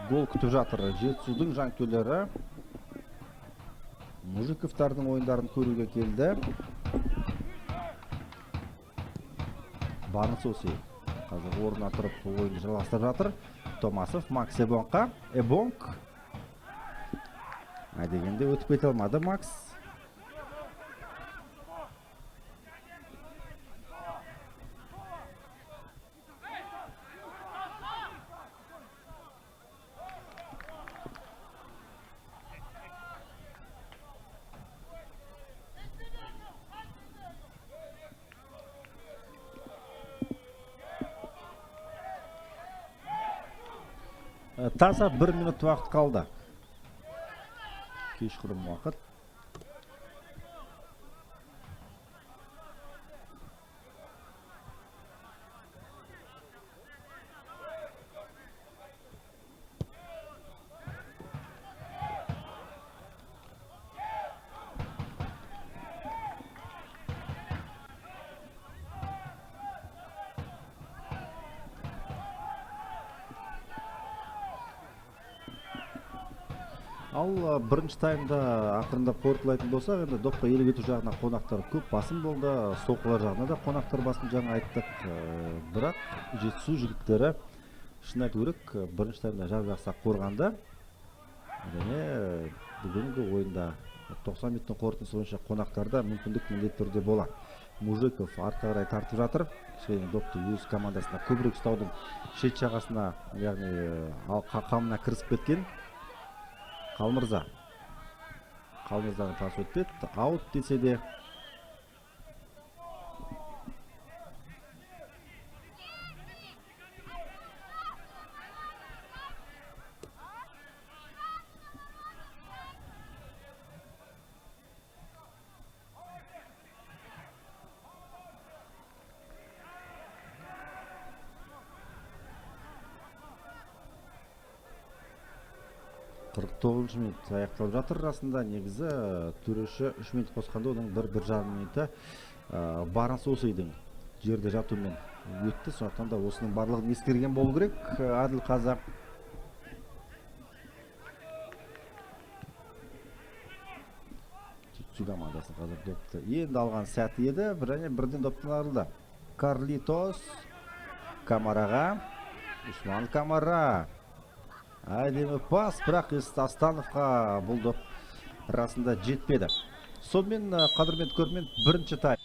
гол күтіп жатыр. Жетісудың жанкүйерлері Мужиковтардың ойындарын көруге келді. Барыс Осей қазір орнына тұрып ойынды жалғастырып жатыр. Томасов Макс Эбонгқа. Эбонг дегенде өтіп кете алмады Макс. Таза 1 минут уақыт қалды. Кешқұрым уақыт. Ал бірінші таймда ақырындап қорытылайтын болсақ, енді допқа иелік ету жағына қонақтар көп басым болды, соққылар жағына да қонақтар басым, жаңа айттық. Бірақ Жетісу жігіттері шын айту керек, бірінші таймда жап-жақсы қорғанды. Және бүгінгі ойында 90 минуттың қорытындысы бойынша қонақтарда мүмкіндік міндетті түрде болады. Мужиков артқа қарай тартып жатыр. Кішкене допты өз командасына көбірек ұстаудың шет жағасына, яғни қамына кірісіп кеткен. Қалмырза. Қалмырзаның пасы өтпеді. Аут десе де 49 минут аяқталып жатыр. Расында негізі төреші 3 минут қосқанда оның 1-1,5 минуты Барыс Осейдің жерде жатумен өтті. Сондықтан да осының барлығын ескерген болу керек Әділ Қазақ. Жетісу командасы қазір допты енді алған сәті еді, және бірден доптан айырылды. Карлитос Камараға, Усман Камара. Әдемі пас, бірақ Астановқа бұл доп расында жетпеді. Сонымен қадірменді көрермен, бірінші тайм.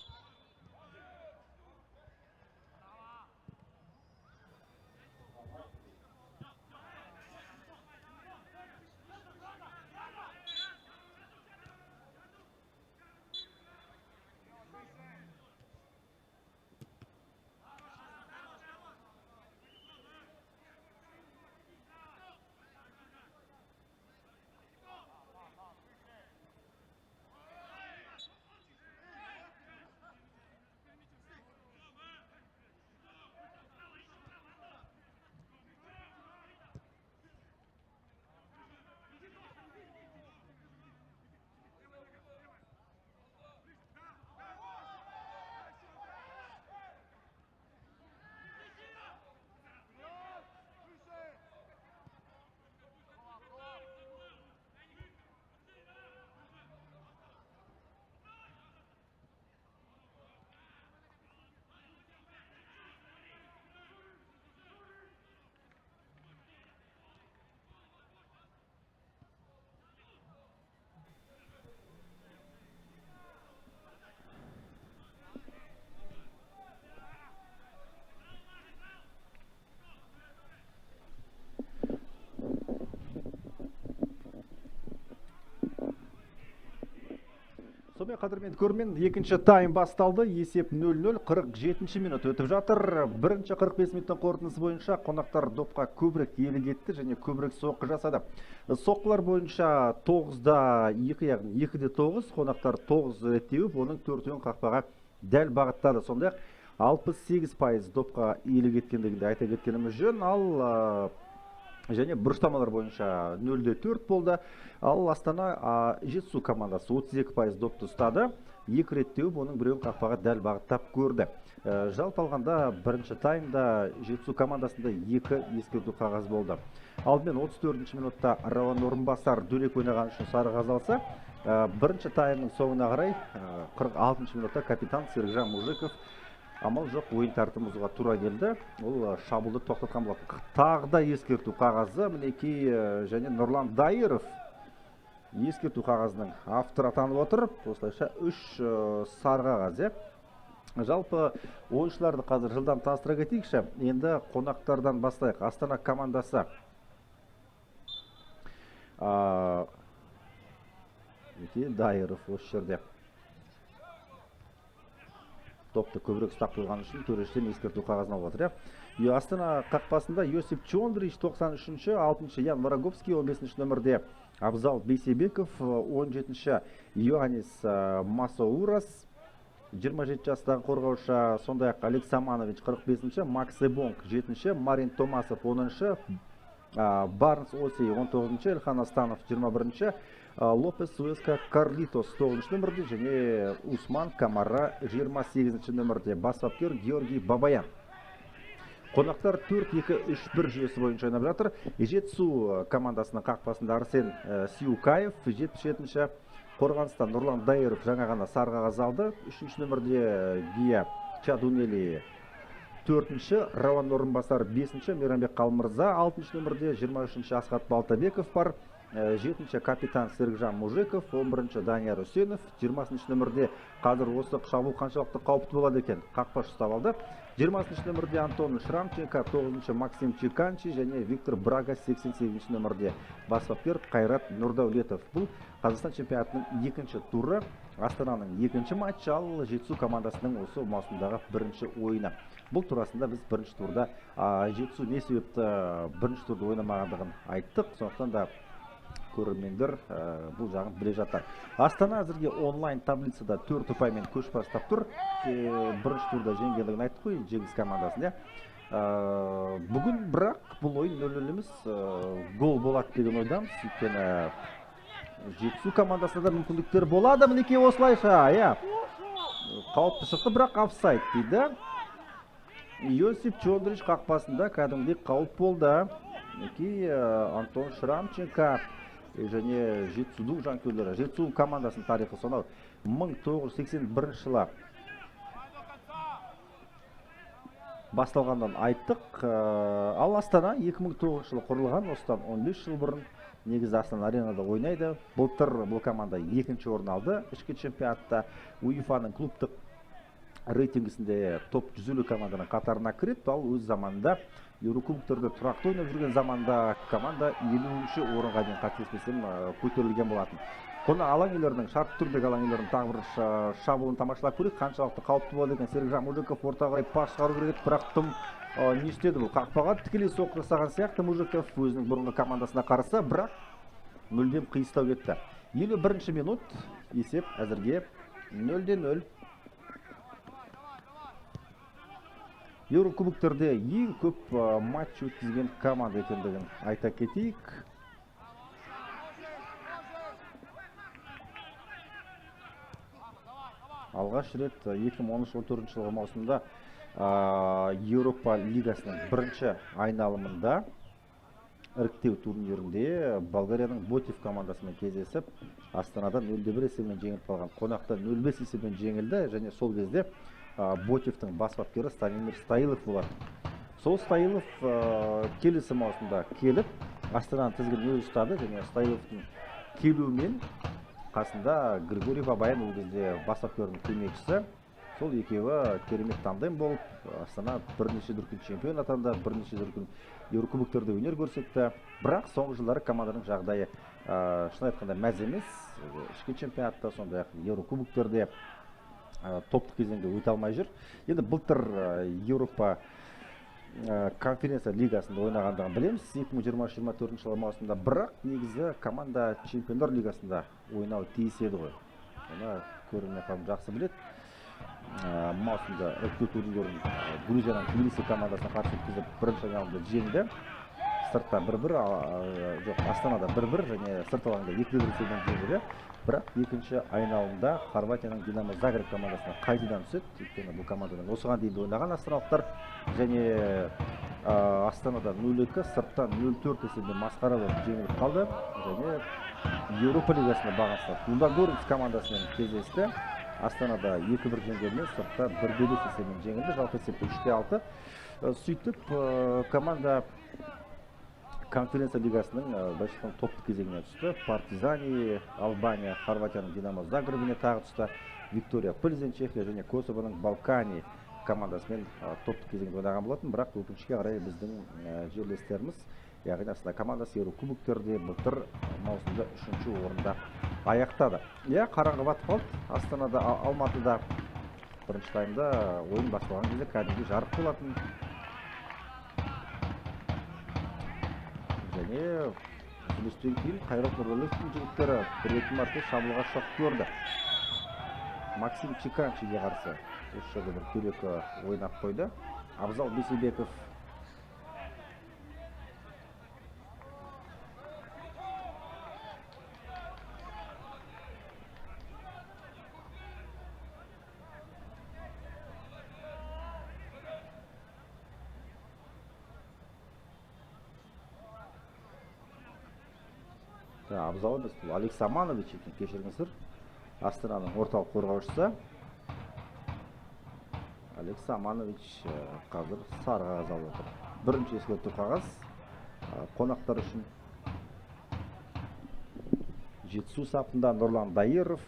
Сонымен, қадірменді көрермен, екінші тайм басталды. Есеп 0-0, 47 минут өтіп жатыр. Бірінші 45 минуттың қорытындысы бойынша қонақтар допқа көбірек иелік етті және көбірек соққы жасады. Соққылар бойынша 9-да 2, яғни 2-де 9, қонақтар 9 рет теуіп, оның төртеуін қақпаға дәл бағыттады. Сондай-ақ 68% допқа иелік еткендігін де айта кеткеніміз жөн. Ал және бұрыштамалар бойынша 0-де 4 болды. Ал Астана Жетісу командасы 32% допты ұстады. 2 рет теуіп, оның біреуін қақпаға дәл бағыттап көрді. Жалпы алғанда бірінші таймда Жетісу командасында 2 ескерту қағаз болды. Алдымен 34 минутта Рауан Орынбасар дөрекі ойнаған үшін сары қағаз алса, бірінші таймның соңына қарай 46 минутта капитан Серікжан Мужиков амал жоқ ойын тәртібін бұзуға тура келді. Ол шабуылды тоқтатқан болатын. Тағы да ескерту қағазы, мінекей, және Нұрлан Дайыров ескерту қағазының авторы атанып отыр. Осылайша 3 сары қағаз. Жалпы ойыншыларды қазір жылдам таныстыра кетейікші. Енді қонақтардан бастайық. Астана командасы. Мінекей Дайыров осы жерде допты көбірек ұстап қойған үшін төрешіден ескерту қағазын алып отыр. Астана қақпасында Йосип Чондрич 93-ші, 6-шы Ян Вороговский, 15-ші нөмірде Абзал Бейсебеков, 17-ші Йоаннис Масоурас, 27 жастағы қорғаушы, сондай-ақ Алекс Саманович 45-ші, Макс Эбонг 7-ші, Марин Томасов 10-ші, Барнс Осей 19-ші, Эльхан Астанов 21-ші, Лопес Суэска Карлитос 9-шы нөмірде және Усман Камара 28-ші нөмірде. Бас бапкер Георгий Бабаян. Қонақтар 4-2-3-1 жүйесі бойынша ойнап жатыр. Жетісу командасының қақпасында Арсен Сиукаев, 77-ші. Қорғаныста Нұрлан Дайыров жаңа ғана сары қағаз алды. 3-ші нөмірде Гия Чадунели 4-ші, Рауан Орынбасар 5-ші, Мейрамбек Қалмырза 6-шы нөмірде, 23-ші Асхат Балтабеков бар. 7-ші капитан Серікжан Мужиков, 11-ші Данияр Үсенов, 20-ші нөмірде қазір осы шабуыл қаншалықты қауіпті болады екен, қақпашы ұстап алды. 20-ші нөмірде Антон Шрамченко, 9-шы Максим Чиканчи және Виктор Брага 88-ші нөмірде. Бас бапкер Қайрат Нұрдәулетов. Бұл Қазақстан чемпионатының екінші туры, Астананың екінші матчы, ал Жетісу командасының осы маусымдағы бірінші ойыны. Бұл турасында біз бірінші турда Жетісу не себепті бірінші турда ойнамағандығын айттық. Сондықтан да көрермендер бұл жағын біле жатар. Астана әзірге онлайн таблицада 4 ұпаймен көш бастап тұр. Бірінші турда жеңгендігін айттық қой, жеңіс командасын, иә. Бүгін бірақ бұл ойын 0-0 емес, гол болады деген ойдамыз. Өйткені Жетісу командасында да мүмкіндіктер болады. Мінекей осылайша, иә. Қауіпті шықты, бірақ офсайд дейді. Йосип Чондрич қақпасында кәдімгідей қауіп болды. Мінекей Антон Шрамченко және Жетісудың жанкүйерлері. Жетісу командасының тарихы сонау 1981 жылы басталғандан айттық. Ал Астана 2009 жылы құрылған, осыдан 15 жыл бұрын негізі Астана аренада ойнайды. Былтыр бұл команда екінші орын алды ішкі чемпионатта. УЕФА-ның клубтық рейтингісінде топ 150 команданың қатарына кіреді. Ал өз заманында Еурокубоктерде тұрақты ойнап жүрген заманда команда 50-ші орынға дейін қателеспесем көтерілген болатын. Қонақ алаң иелерінің, шартты түрдегі алаң иелерінің тағы бір шабуылын тамашалап көрейік. Қаншалықты қауіпті болады екен. Серікжан Мужиков ортаға қарай пас шығару керек еді, бірақ тым не істеді бұл? Қақпаға тікелей соққы жасаған сияқты Мужиков өзінің бұрынғы командасына қарсы, бірақ мүлдем қиыстау кетті. 51 минут, есеп әзірге 0-0. Еурокубоктерде ең көп матч өткізген команда екендігін айта кетейік. Алғаш рет 2013-14 жылғы маусымда Еуропа лигасының бірінші айналымында іріктеу турнирінде Болгарияның Ботев командасымен кездесіп, Астанада 0-1 есебімен жеңіліп қалған. Қонақта 0-5 есебімен жеңілді және сол кезде Ботевтің бас бапкері Станимир Стоилов болатын. Сол Стоилов келесі маусымда келіп, Астананың тізгінін өзі ұстады және Стоиловтың келуімен қасында Григорий Бабаян ол кезде бас бапкердің көмекшісі. Сол екеуі керемет тандем болып, Астана бірнеше дүркін чемпион атанды, бірнеше дүркін Еурокубоктерде өнер көрсетті. Бірақ соңғы жылдары команданың жағдайы Шын айтқанда мәз емес. Ішкі чемпионатта, сондай-ақ Еурокубоктерде топтық кезеңге өте алмай жүр. Енді былтыр Еуропа конференция лигасында ойнағандығын білеміз 2023-24 жылы маусымда, бірақ негізі команда Чемпиондар лигасында ойнауы тиіс еді ғой. Оны көрермен қауым жақсы біледі. Маусымда іріктеу турнирлерін Грузияның Тбилиси командасына қарсы өткізіп, бірінші айналымда жеңді. Сыртта 1-1, жоқ, Астанада 1-1 және сырт алаңда 2-1 есебімен жеңді. Бірақ екінші айналымда Хорватияның Динамо Загреб командасына қайтадан түседі. Өйткені бұл командамен осыған дейін де ойнаған астаналықтар және Астанада 0-2, сырттан 0-4 есебімен масқара болып жеңіліп қалды. Және Еуропа лигасында бағын сынап Лудогорец командасымен кездесті. Астанада 2-1 жеңгенмен сыртта 1-5 есебімен жеңілді. Жалпы есепте 3-6. Сөйтіп, команда конференция лигасының былайша айтқанда топтық кезеңіне түсті. Партизани, Албания, Хорватияның Динамо Загребіне тағы түсті. Виктория Пльзен, Чехия және Косовоның Балкани командасымен топтық кезеңде ойнаған болатын. Бірақ өкінішке қарай біздің жерлестеріміз, яғни Астана командасы Еурокубоктерде былтыр маусымда 3-ші орында аяқтады. Иә, қараңғы батып қалды. Астанада, Алматыда бірінші таймда ойын басталған кезде кәдімгідей жарық болатын. Және үзілістен кейін Қайрат Нұрдәулетовтің жігіттері бір-екі мәрте шабуылға шығып көрді. Максим Чиканчиге қарсы осы жерде бір дөрекі ойнап қойды. Абзал Бейсенбеков. Абзал емес, бұл Алекс Аманович екен, кешіріңіздер. Астананың орталық қорғаушысы Алекс Аманович қазір сары қағаз алып отыр. Бірінші ескерту қағаз қонақтар үшін. Жетісу сапында Нұрлан Дайыров,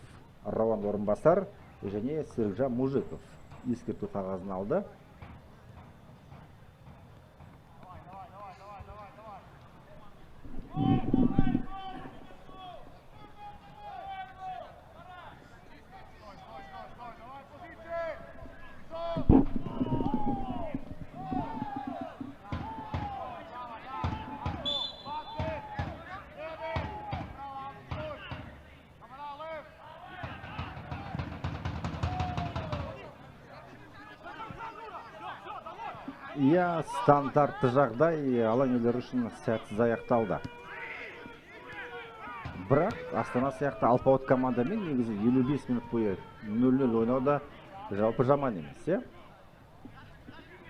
Рауан Орынбасар және Серікжан Мужиков ескерту қағазын алды. Иә, стандартты жағдай алаң иелері үшін сәтсіз аяқталды. Бірақ Астана сияқты алпауыт командамен негізі 55 минут бойы 0-0 ойнау да жалпы жаман емес, иә?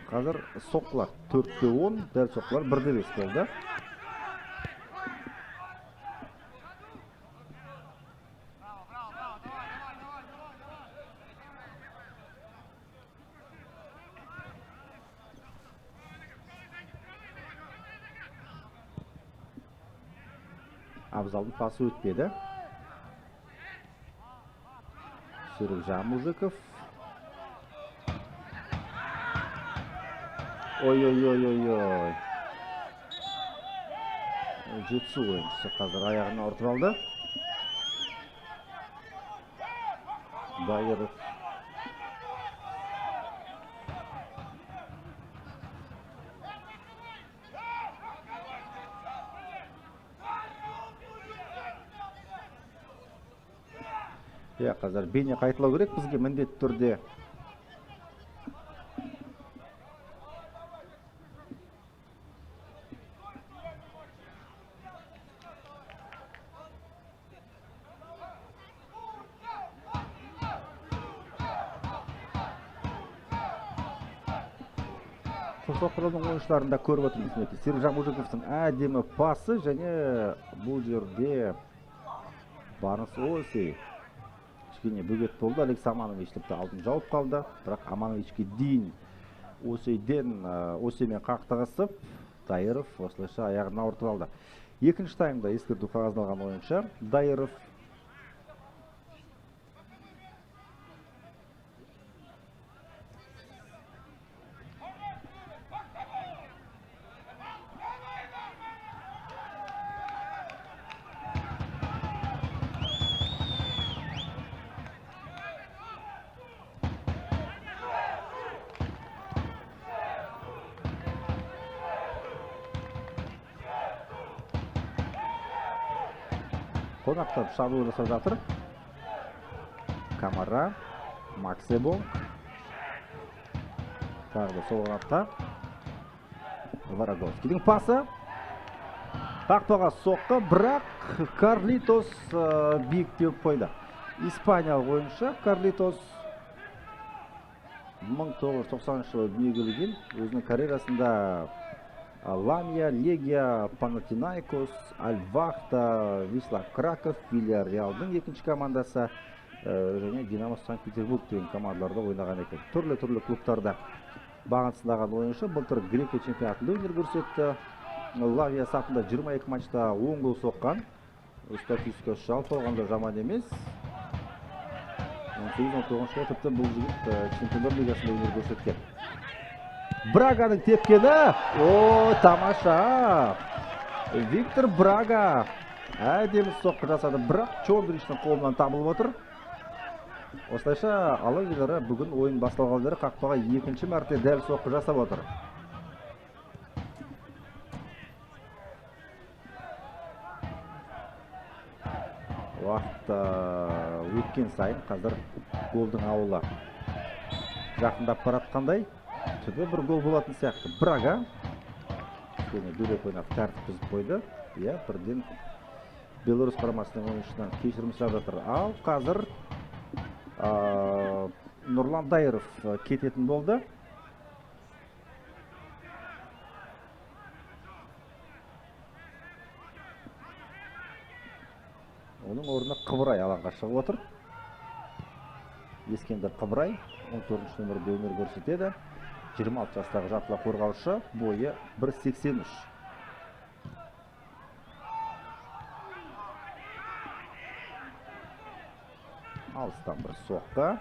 Қазір соққылар 4-10, дәл соққылар 1-5 болды. Абзалдың пасы өтпеді. Серікжан Мужиков. Ой-ой-ой-ой-ой. Жетісу ойыншысы қазір аяғына ұртып алды. Дайыров. Иә, қазір бейне қайталау керек бізге міндетті түрде. Қосалқы ойыншыларын да көріп отырмыз. Мінекей, Серікжан Мужиковтың әдемі пасы және бұл жерде Барыс Осей кішкене бөгет болды. Алекс Аманович тіпті алдын жауып қалды. Бірақ Амановичке дейін Осеймен қақтығысып, Дайыров осылайша аяғын ауыртып алды. Екінші таймда ескерту қағазын алған ойыншы Дайыров. Қонақтар шабуыл жасап жатыр. Камара, Максебонг. Тағы да сол қанатқа. Вороговскийдің пасы. Қақпаға соққы, бірақ Карлитос биік теуіп қойды. Испаниялық ойыншы Карлитос 1990 жылы дүниеге келген. Өзінің карьерасында Ламия, Легия, Панатинаикос, Аль-Вахта, Висла Краков, Вильярреалдың екінші командасы және Динамо Санкт-Петербург деген командаларда ойнаған екен. Түрлі-түрлі клубтарда бағын сынаған ойыншы былтыр Грекия чемпионатында өнер көрсетті. Лавия сапында 22 матчта 10 гол соққан. Статистикасы жалпы алғанда жаман емес. 18-19 жылы тіпті бұл жігіт Чемпиондар лигасында өнер көрсеткен. Браганың тепкені. О, тамаша! Виктор Брага әдемі соққы жасады, бірақ Чондриштің қолынан табылып отыр. Осылайша алаң иелері бүгін ойын басталғалы бері қақпаға екінші мәрте дәл соққы жасап отыр. Уақыт өткен сайын қазір голдың ауылы жақындап баратқандай, түбі бір гол болатын сияқты. Брага кішкене дөрекі ойнап тәртіп бұзып қойды. Иә, бірден Беларусь құрамасының ойыншысынан кешірім сұрап жатыр. Ал қазір Нұрлан Дайыров кететін болды. Оның орнына Қыбырай алаңға шығып отыр. Ескендір Қыбырай 14 нөмірде өнер көрсетеді. 26 жастағы жартылай қорғаушы, бойы 1,83. Алыстан бір соққы.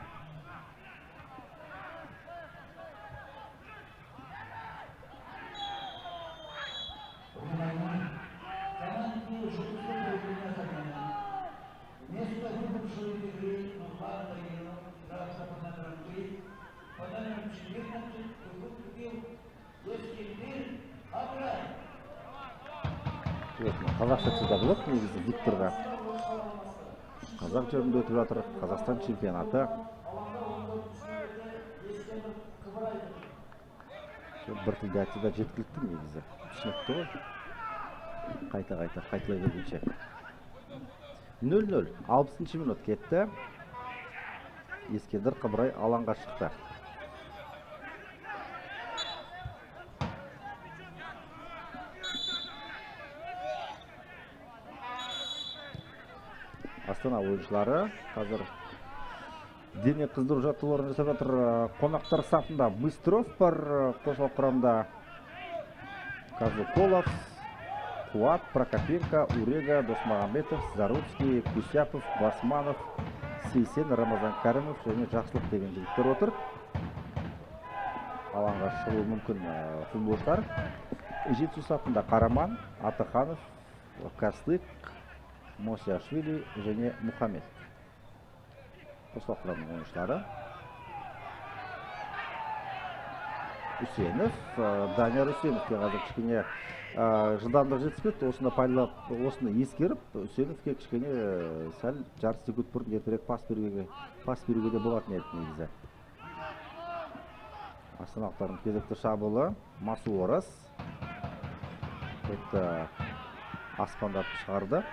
Қазақша айтса да болады негізі Викторға. Қазақ жерінде өтіп жатыр Қазақстан чемпионаты. Бір тілде айтса да жеткілікті негізі. Түсінікті ғой. Қайта-қайта қайталай бергенше. 0-0, 60 минут кетті. Ескендір Қыбырай алаңға шықты. Астана ойыншылары қазір дене қыздыру жаттығуларын жасап жатыр. Қонақтар сапында Быстров бар, қосалқы құрамда Казуколов, Қуат, Прокопенко, Урега, Досмағамбетов, Заруцкий, Кусяпов, Басманов, Сейсен, Рамазан Кәрімов және Жақсылық деген жігіттер отыр. Алаңға шығуы мүмкін футболшылар. Жетісу сапында Қараман, Атаханов, Каслык, Мосиашвили және Мұхаммед. Қосалқы құрамның ойыншылары. Үсенов, Данияр Үсеновке қазір кішкене жылдамдық жетіспеді. Осыны пайдаланып, осыны ескеріп, Үсеновке кішкене сәл жарты секунд бұрын ертерек пас беруге де болатын еді негізі. Астаналықтардың кезекті шабуылы Масуорас. Допты аспандатып шығарды.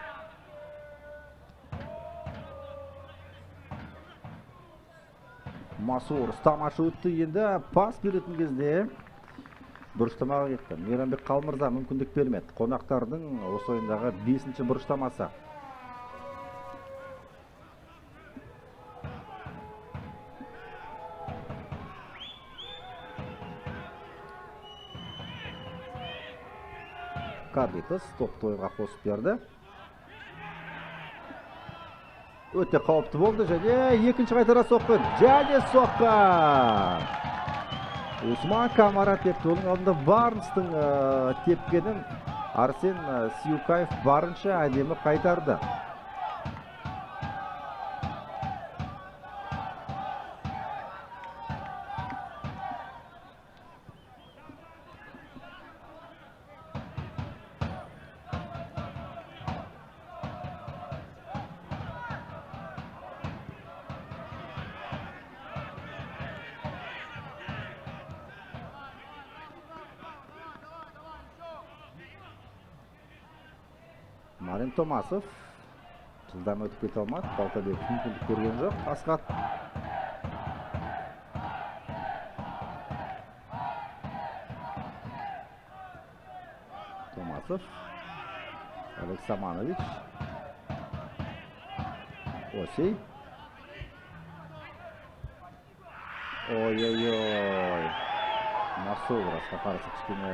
Масуорас тамаша өтті. Енді пас беретін кезде бұрыштамаға кетті. Мейрамбек Қалмырза мүмкіндік бермеді. Қонақтардың осы ойындағы 5-ші бұрыштамасы. Карлитос топты ойынға қосып берді. Өте қауіпті болды және екінші қайтара соққы, және соққы. Усман Камара тепті. Оның алдында Барнстың тепкенін Арсен Сиюкаев барынша әдемі қайтарды. Марин Томасов жылдам өтіп кете алмады. Балтабеков мүмкіндік берген жоқ. Асхат. Томасов. Алексаманович. Осей. Ой-ой-ой. Масоурасқа қарсы кішкене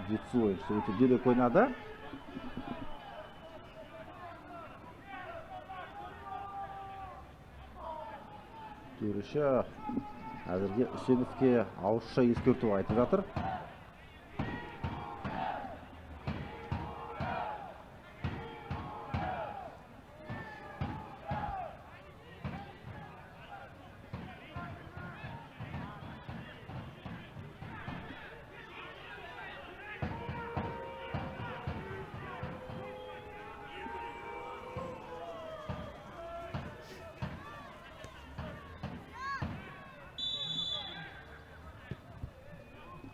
Жетісу ойыншысы өте дөрекі ойнады. Төреші әзірге Үсеновке ауызша ескерту айтып жатыр.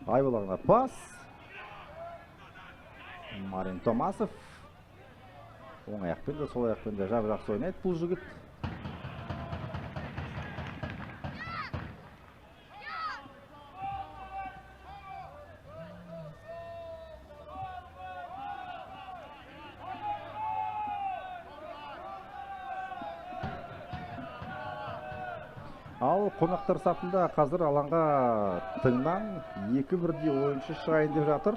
Айбалағына пас. Марин Томасов. Оң аяқпен де, сол аяқпен де жап-жақсы ойнайды бұл жігіт. Ал қонақтар сапында қазір алаңға тыңнан екі бірдей ойыншы шығайын деп жатыр.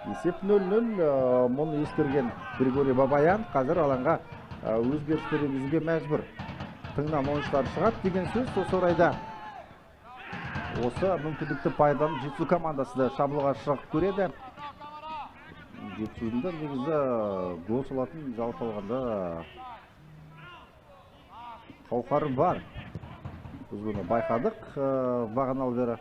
Есеп 0-0, мұны ескерген Григорий Бабаян қазір алаңға өзгерістер енгізуге мәжбүр. Тыңнан ойыншылар шығады деген сөз. Осы орайда осы мүмкіндікті пайдаланып Жетісу командасы да шабуылға шығып көреді. Жетісудың да негізі гол салатын жалпы алғанда қауқары бар. Біз бұны байқадық бағаналы бері.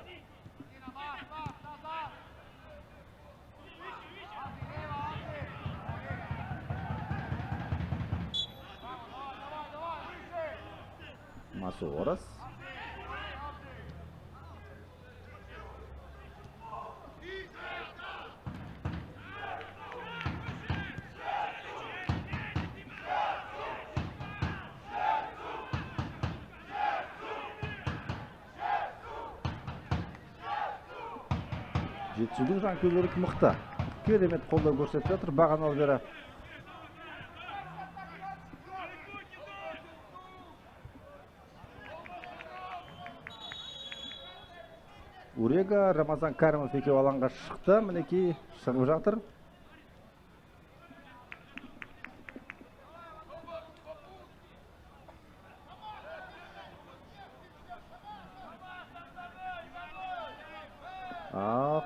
Масоурас. Жетісудың жанкүйерлері мықты. Керемет қолдау көрсетіп жатыр бағаналы бері. Урега, Рамазан Каримов екеуі алаңға шықты. Мінекей шығып жатыр.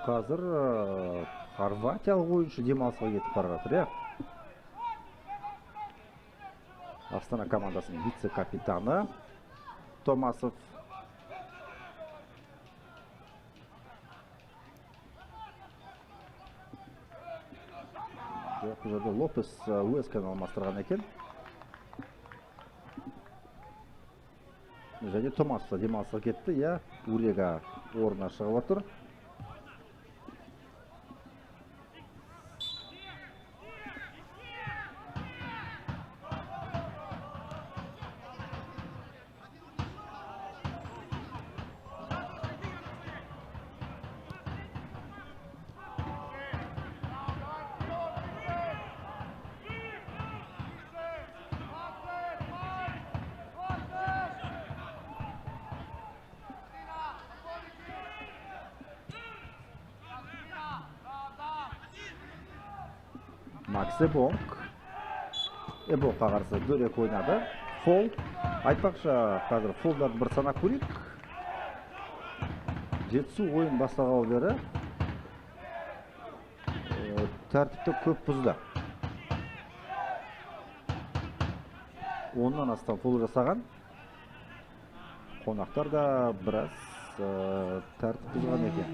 Қазір хорватиялық ойыншы демалысқа кетіп бара жатыр, иә. Астана командасының вице-капитаны Томасов. Жоқ, бұл жерде Лопес Уэсканы алмастырған екен. Және Томасов демалысқа кетті, иә. Урега орнына шығып отыр. Макс Эбонг. Эбонгқа қарсы дөрекі ойнады. Фол. Айтпақшы, қазір фолдарды бір санап көрейік. Жетісу ойын бастағалы бері тәртіпті көп бұзды. 10-нан астам фол жасаған. Қонақтар да біраз тәртіп бұзған екен.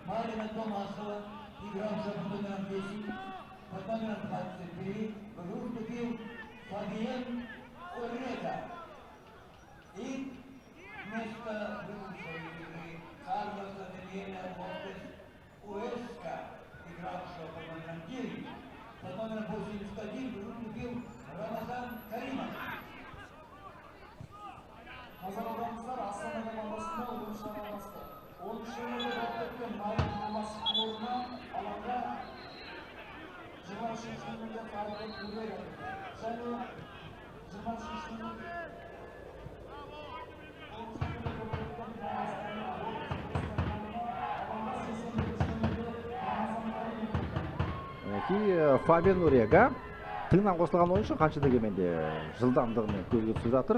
Марина Томасова, игравшая под номером 10, под номером 23, в игру вступил Фабиен Урега. И вместо выбывшего из игры Карлоса Даниэля Лопес Уэска, игравшего под номером 9. Под номером 81 в игру вступил Рамазан Каримов. Назар аударыңыздар, Астана командасында ойыншылар алмасты. 10 нөмірде доп тепкен Наиль Нұрмасовтың орнына алаңға 23 нөмірде Фабиан Урега кірді. Және 23 нөмірде доп тепкен Карлос Даниэль Лопес Уэсканың орнына алаңға 81 нөмірде Рамазан Каримов кірді. Мінекей, Фабиан Урега тыңнан қосылған ойыншы, қанша дегенмен де жылдамдығымен көзге түсіп жатыр.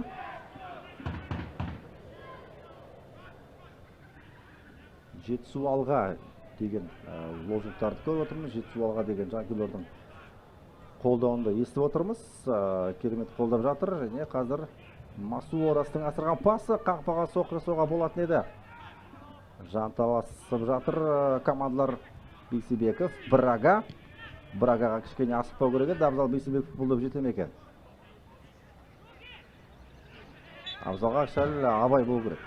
Жетісу алға деген лозунгтарды көріп отырмыз. Жетісу алға деген жанкүйерлердің қолдауын да естіп отырмыз. Керемет қолдап жатыр. Және қазір Масуорастың асырған пасы қақпаға соққы жасауға болатын еді. Жанталасып жатыр командалар. Бейсебеков, Брага. Брагаға кішкене асықпау керек еді. Абзал Бейсебеков бұл доп жете ме екен? Абзалға сәл абай болу керек.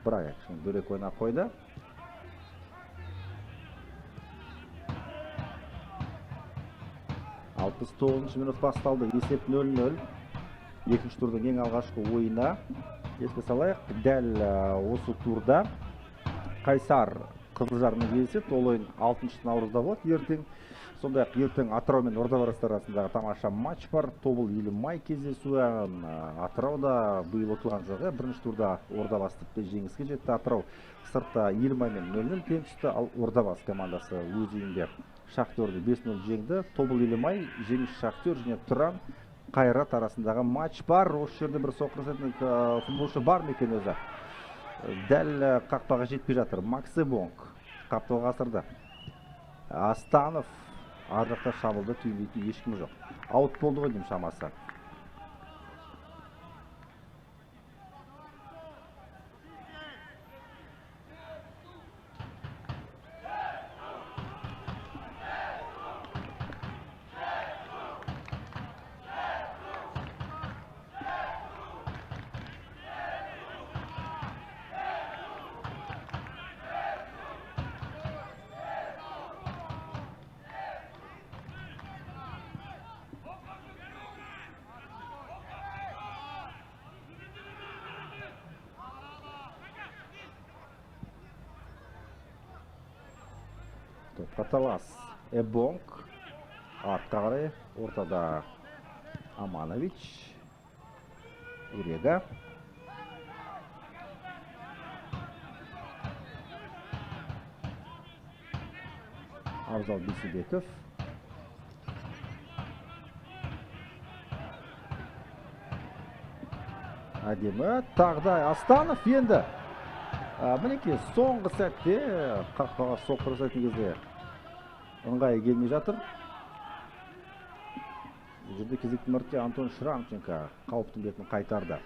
Брага кішкене дөрекі ойнап қойды. Алпыс тоғызыншы минут басталды. Есеп нөл-нөл. Екінші турдың ең алғашқы ойыны. Еске салайық, дәл осы турда Қайсар Қызылжармен кездеседі. Ол ойын 6 наурызда болады ертең. Сондай-ақ ертең Атырау мен Ордабасы арасындағы тамаша матч бар. Тобыл Елімай кездесуі. Атырауда биыл ұтылған жоқ. Бірінші турда Ордабасы тіпті жеңіске жетті. Атырау сыртта Елімаймен нөл-нөл тең түсті. Ал Ордабасы командасы өз үйінде Шахтерді 5-0 жеңді. Тобыл Елімай, Жеңіс Шахтер және Тұран Қайрат арасындағы матч бар. Осы жерде бір соққы жасайтын футболшы бар ма екен өзі? Дәл қақпаға жетпей жатыр. Макси Бонг қапталға асырды. Астанов ар жақта шабуылды түйіндейтін ешкім жоқ. Аут болды ғой деймін шамасы. Топқа талас. Эбонг артқа қарай, ортада Аманович, Урега. Абзал Бейсебеков. Әдемі. Тағы да Астанов енді. Мінекей соңғы сәтте қақпаға соққы жасайтын кезде ыңғайы келмей жатыр. Бұл жерде кезекті мәрте Антон Шрамченко қауіптің бетін қайтарды.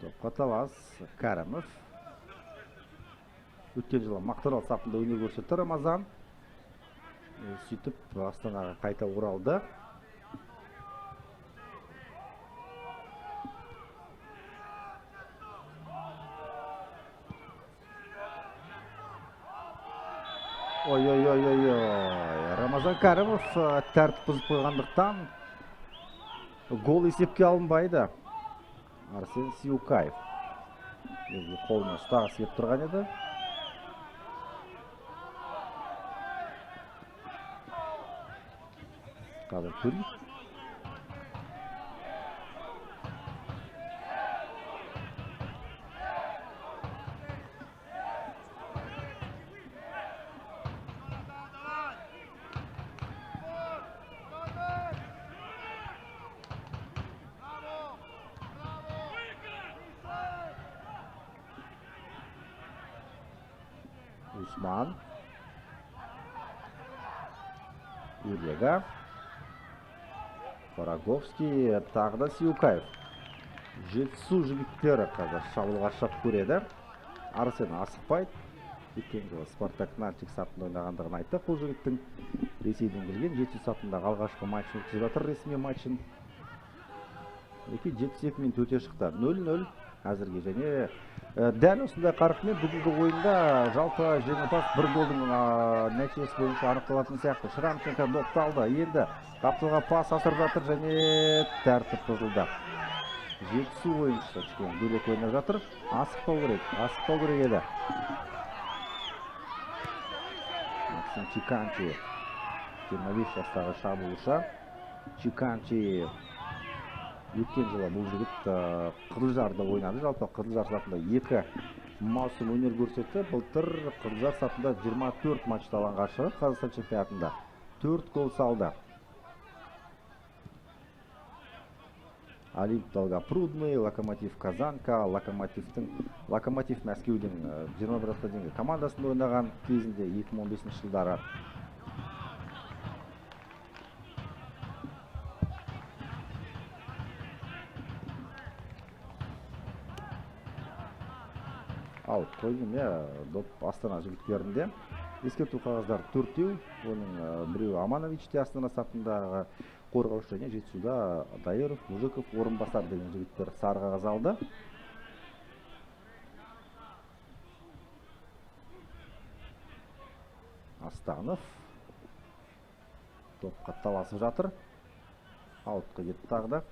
Топқа талас Кәрімов. Өткен жылы Мақтаарал сапында өнер көрсетті Рамазан. Сөйтіп Астанаға қайта оралды. Ой-ой-ой-ой-ой. Рамазан Кәрімов тәртіп бұзып қойғандықтан гол есепке алынбайды. Арсен Сиукаев өзі қолына ұстағысы келіп тұрған еді. Қазір көрейік. Усман. Урега. Пороговский, тағы да Сиукаев. Жетісу жігіттері қазір шабуылға шығып көреді. Арсен асықпайды. Өткен жылы Спартак Нальчик сапында ойнағандығын айттық. Бұл жігіттің Ресейден келген Жетісу сапындағы алғашқы матчын өткізіп жатыр, ресми матчын. Мінекей 72 минут өте шықты. 0-0 әзірге. Және дәл осындай қарқынмен бүгінгі ойында жалпы жеңімпаз бір голдың нәтижесі бойынша анықталатын сияқты. Шрамченко допты алды. Енді қапталға пас асырып жатыр және тәртіп бұзылды. Жетісу ойыншысы кішкене бөлек ойнап жатыр. Асықпау керек, асықпау керек еді. Максим Чиканчи, 25 жастағы шабуылшы. Чиканчи өткен жылы бұл жігіт Қызылжарда ойнады. Жалпы Қызылжар сапында 2 маусым өнер көрсетті. Былтыр Қызылжар сапында 24 матчта алаңға шығып, Қазақстан чемпионатында 4 гол салды. Олимп Долгопрудный, Локомотив Казанка, Локомотив Мәскеудің 21 жасқа дейінгі командасында ойнаған кезінде 2015 жылдары. Ал қойдым, доп Астана жігіттерінде. Ескерту қағаздар төртеу, оның біреуі Аманович те Астана сапындағы қорғаушы және Жетісуда Дайыров, Мужиков, Орынбасар деген жігіттер сары қағаз алды. Астанов допқа таласып жатыр. Аутқа кетті тағы да.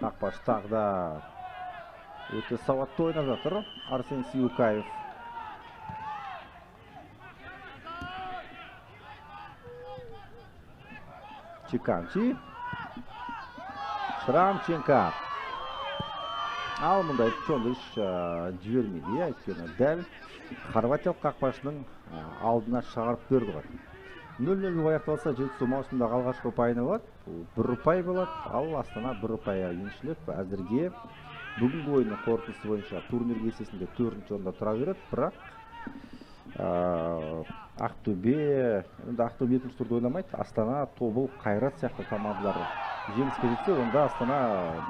Қақпашы тағы да өте сауатты ойнап жатыр Арсен Сиукаев. Чиканчи. Шрамченко. Ал мұндай Чондыш жібермейді, иә, өйткені дәл хорватиялық қақпашының алдына шығарып берді ғой. 0-0 аяқталса, Жетісу маусымдағы алғашқы ұпайын алады. Бұл бір ұпай болады, ал Астана бір ұпай еншілеп, әзірге бүгінгі ойынның қорытындысы бойынша турнир кестесінде төртінші орында тұра береді. Бірақ Ақтөбе, енді Ақтөбе екінші турда ойнамайды. Астана, Тобыл, Қайрат сияқты командалар жеңіске жетсе, онда Астана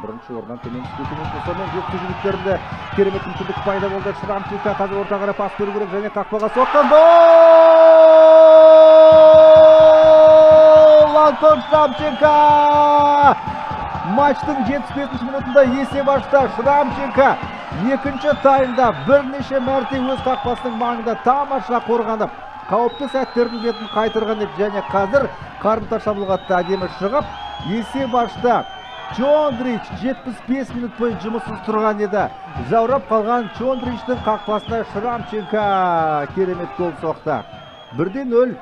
бірінші орыннан төмен түсіп кетуі мүмкін. Сонымен Жетісу жігіттерінде керемет мүмкіндік пайда болды. Шрамченко қазір орта қарай пас беру керек және қақпаға соққан. Гол! Антон Шрамченко! Матчтың 75 минутында есеп ашты Шрамченко. Екінші таймда бірнеше мәрте өз қақпасының маңында тамаша қорғанып, қауіпті сәттердің бетін қайтарған еді. Және қазір қарымта шабуылға әдемі шығып, есеп ашты. Чондрич 75 минут бойы жұмыссыз тұрған еді. Жаурап қалған Чондриштің қақпасына Шрамченко керемет гол соқты. 1-0.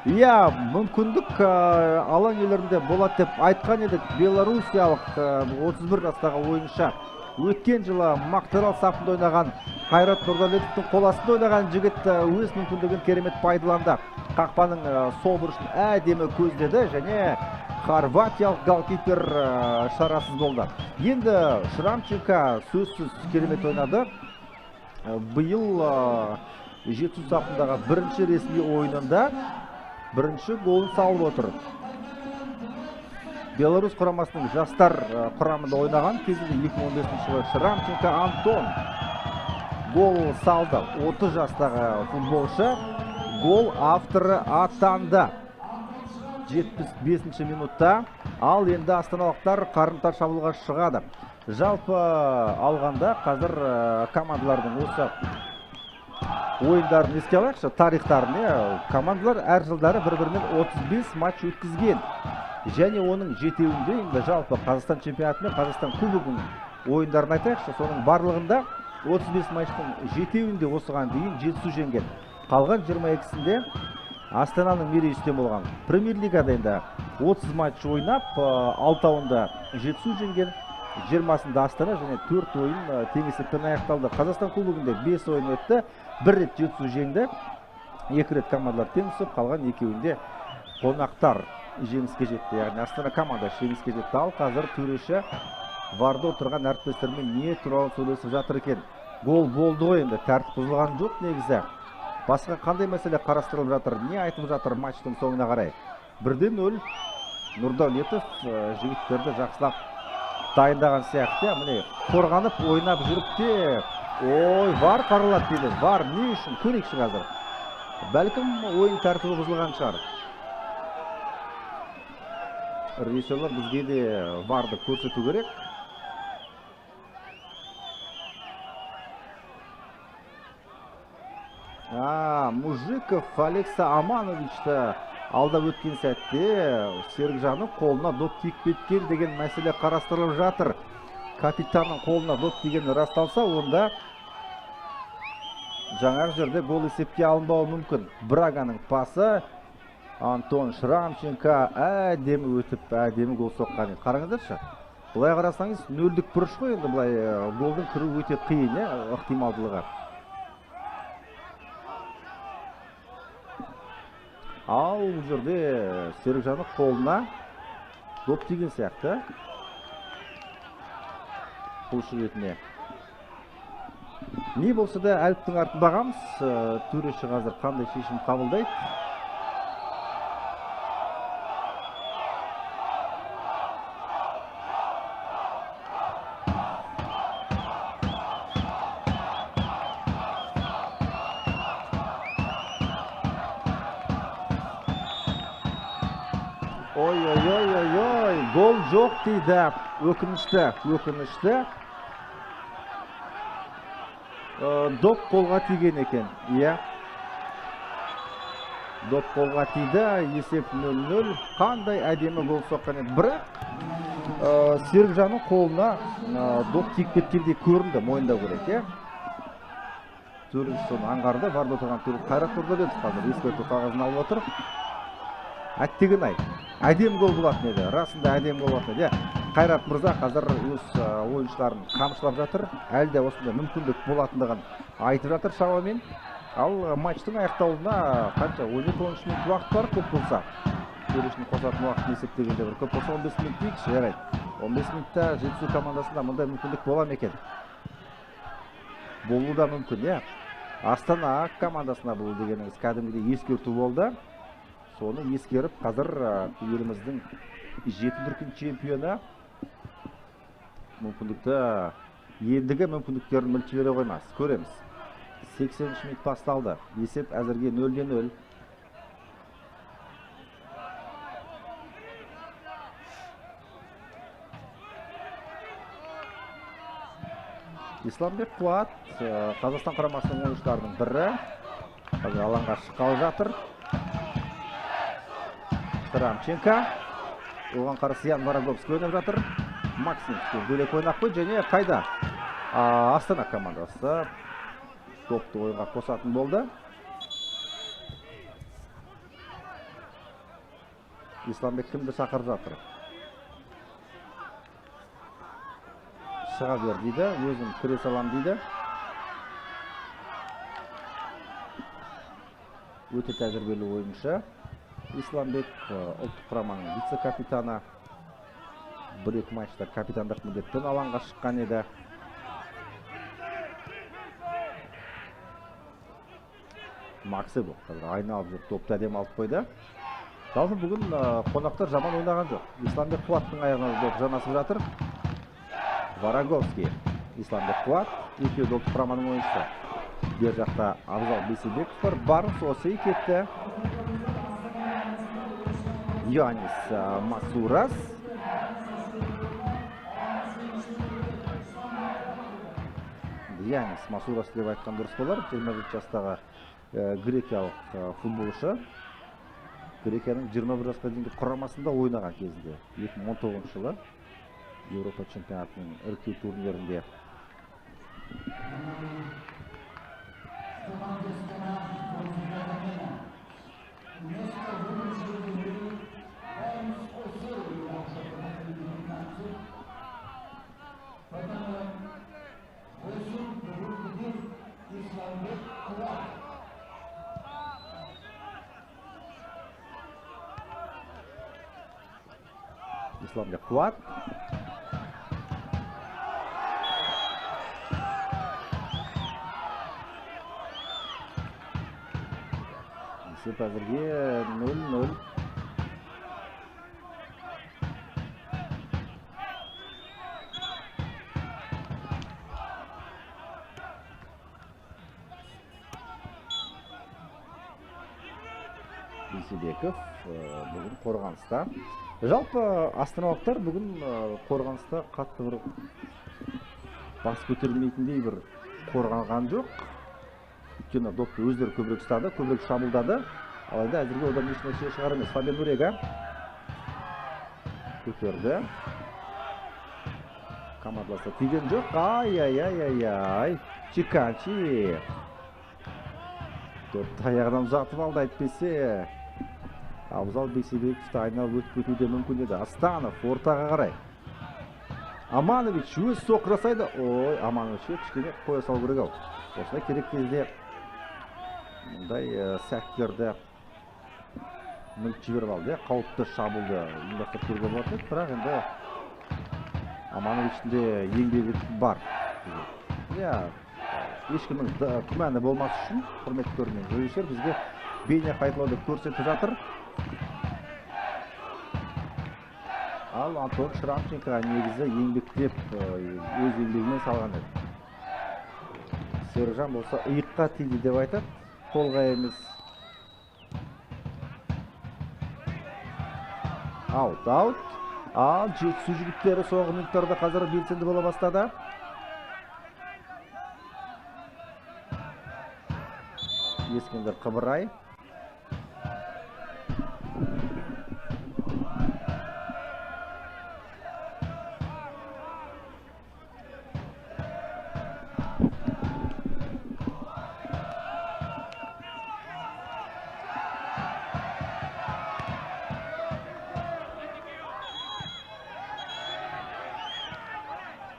Иә, мүмкіндік алаң иелерінде болады деп айтқан едік. Белоруссиялық 31 жастағы ойыншы, өткен жылы Мақтаарал сапында ойнаған Қайрат Нұрдәулетовтің қол астында ойнаған жігіт өз мүмкіндігін керемет пайдаланды. Қақпаның сол бұрышын әдемі көздеді және хорватиялық голкипер шарасыз болды. Енді Шрамченко сөзсіз керемет ойнады. Биыл Жетісу сапындағы бірінші ресми ойынында бірінші голын салып отыр. Беларусь құрамасының жастар құрамында ойнаған кезінде 2015 жылы Шрамченко Антон гол салды. 30 жастағы футболшы гол авторы атанды. 75 минутта. Ал енді астаналықтар қарымта шабуылға шығады. Жалпы алғанда қазір командалардың осы ойындарын еске алайықшы, тарихтарын, командалар әр жылдары бір-бірімен 35 матч өткізген. Және оның жетеуінде енді жалпы Қазақстан чемпионаты мен Қазақстан кубогының ойындарын айтайықшы, соның барлығында 35 матчтың жетеуінде осыған дейін Жетісу жеңген. Қалған 22-сінде Астананың мерейі үстем болған. Премьер-лигада енді 30 матч ойнап, алтауында Жетісу жеңген, 20-сында Астана және 4 ойын тең есеппен аяқталды. Қазақстан кубогында 5 ойын өтті, бір рет Жетісу жеңді, 2 рет командалар тең түсіп, қалған екеуінде қонақтар жеңіске жетті. Яғни Астана командасы жеңіске жетті. Ал қазір төреші варда отырған әріптестерімен не туралы сөйлесіп жатыр екен? Гол болды ғой енді, тәртіп бұзылған жоқ негізі. Басқа қандай мәселе қарастырылып жатыр, не айтылып жатыр матчтың соңына қарай? 1-0 Нұрдәулетов жігіттерді жақсылап дайындаған сияқты. Міне, қорғанып ойнап жүріп те, ой, вар қаралады дейді. Вар не үшін? Көрейікші қазір. Бәлкім ойын тәртібі бұзылған шығар. Режиссерлар бізге де варды көрсету керек. Мужиков Алекса Амановичті алдап өткен сәтте Серікжанның қолына доп тиіп кеткен деген мәселе қарастырылып жатыр. Капитанның қолына доп тигені расталса, онда жаңағы жерде гол есепке алынбауы мүмкін. Браганың пасы Антон Шрамченко әдемі өтіп, әдемі гол соққан еді. Қараңыздаршы, былай қарасаңыз нөлдік бұрыш қой енді, былай голдың кіруі өте қиын, ықтималдылығы. Ал бұл жерде Серікжанның қолына доп тиген сияқты. Бұлшық етіне. Не болса да әліптің артын бағамыз. Төреші қазір қандай шешім қабылдайды? Ой-ой-ой-ой-ой, гол жоқ дейді. Өкінішті, өкінішті. Доп қолға тиген екен. Иә. Доп қолға тиді, есеп 0-0. Қандай әдемі гол соққан еді. Бірақ Серікжанның қолына доп тиіп кеткендей көрінді, мойындау керек, иә. Төреші соны аңғарды, варда отырған төреші Қайрат Нұрдәулетов қазір ескерту қағазын алып отыр. Әттеген-ай, әдемі гол болатын еді, расында әдемі гол болатын еді. Қайрат мырза қазір өз ойыншыларын қамшылап жатыр, әлі де осындай мүмкіндік болатындығын айтып жатыр шамамен. Ал матчтың аяқталуына қанша, 12-13 минут уақыт бар, көп болса. Төрешінің қосатын уақытын есептегенде бір көп болса 15 минут дейікші, жарайды. 15 минутта Жетісу командасында мұндай мүмкіндік бола ма екен? Болуы да мүмкін, иә. Астана командасына бұл дегеніңіз кәдімгідей ескерту болды. Соны ескеріп, қазір еліміздің 7 дүркін чемпионы мүмкіндікті, ендігі мүмкіндіктерін мүлт жібере қоймас. Көреміз. 80 минут басталды. Есеп әзірге 0-0. Исламбек Қуат, Қазақстан құрамасының ойыншыларының бірі. Қазір алаңға шыққалы жатыр. Шрамченко. Оған қарсы Ян Вороговский ойнап жатыр. Максим бөлек ойнап қойды және қайда? Астана командасы допты ойынға қосатын болды. Исламбек кімді шақырып жатыр? Шыға бер дейді, өзім кіре салам дейді. Өте тәжірибелі ойыншы. Исламбек ұлттық құраманың вице-капитаны. Бір-екі матчта капитандық міндетпен алаңға шыққан еді. Максимов қазір айналып жүріп допты әдемі алып қойды. Жалпы бүгін қонақтар жаман ойнаған жоқ. Исламбек Қуаттың аяғына доп жанасып жатыр. Вороговский, Исламбек Қуат, екеуі де ұлттық құраманың ойыншысы. Бер жақта Абзал Бейсенбеков бар. Барыс осы кетті. Янис Масурас. Янис Масурас деп айтқан дұрыс болар. 27 жастағы грекиялық футболшы. Грекияның 21 жасқа дейінгі құрамасында ойнаған кезінде 2019 жылы Еуропа чемпионатының іріктеу турнирінде. Исламбек Қуат. Есеп әзірге 0-0. Бейсебеков бүгін қорғаныста. Жалпы астаналықтар бүгін қорғаныста қатты бір бас көтермейтіндей бір қорғанған жоқ. Өйткені допты өздері көбірек ұстады, көбірек шабуылдады. Алайда әзірге одан еш нәтиже шығар емес. Фабиан Нурега көтерді. Командаласы тиген жоқ. Ай-ай-ай-ай-ай. Чиканчи. Допты аяғынан ұзатып алды, әйтпесе Абзал Бейсебековті айналып өтіп кетуі де мүмкін еді. Астанов ортаға қарай. Аманович өз соққы жасайды. Ой, Амановичке кішкене қоя салу керек ау. Осындай керек кезде мұндай сәттерді мүлт жіберіп алды. Қауіпті шабуылды ұйымдастырып көруге болатын еді, бірақ енді Амановичтің де еңбегі бар. Иә, ешкімнің күмәні болмас үшін құрметті көрермен, режиссер бізге бейне қайталауды көрсетіп жатыр. Ал Антон Шрамченко негізі еңбектеп, өз еңбегімен салған еді. Сержан болса иыққа тиді деп айтады, қолға емес. Аут, аут. Ал Жетісу жігіттері соңғы минуттарда қазір белсенді бола бастады. Ескендір Қыбырай.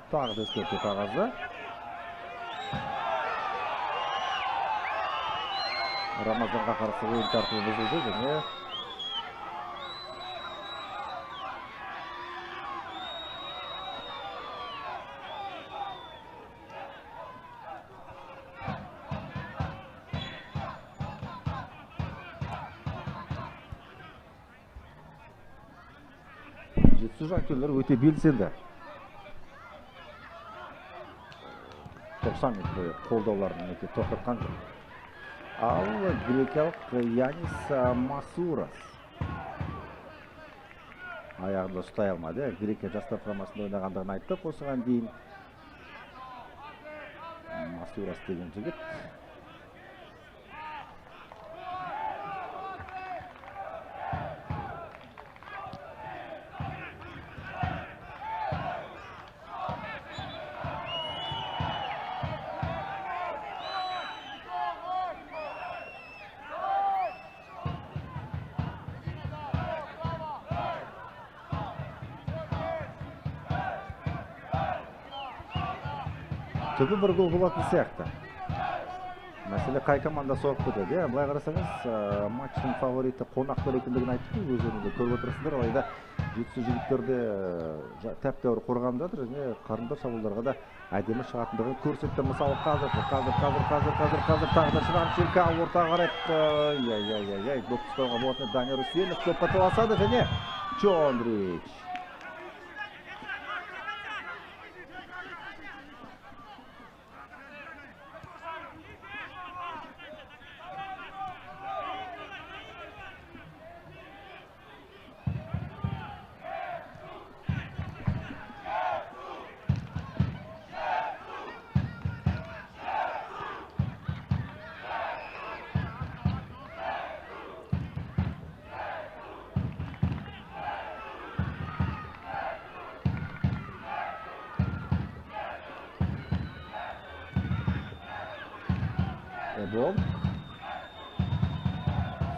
Тағы да ескерту қағазы. Рамазанға қарсы ойын тәртібі бұзылды және Жетісу жанкүйерлері өте белсенді. 90 минут бойы қолдауларын мінекей тоқтатқан жоқ. Ал грекиялық Янис Масурас аяғында ұстай алмады. Грекия жастар құрамасында ойнағандығын айттық осыған дейін. Масурас деген жігіт. Түбі бір гол болатын сияқты. Мәселе қай команда соғып кетеді. Былай қарасаңыз, матчтың фавориті қонақтар екендігін айттық, өздеріңіз де көріп отырсыздар. Алайда Жетісу жігіттері де тәп-тәуір қорғанып жатыр және қарымта шабуылдарға да әдемі шығатындығын көрсетті. Мысалы қазір тағы да Шрамченко ортаға қарай, яй, доп ұстауға болатын Данияр Үсенов допқа таласады және Чондрич.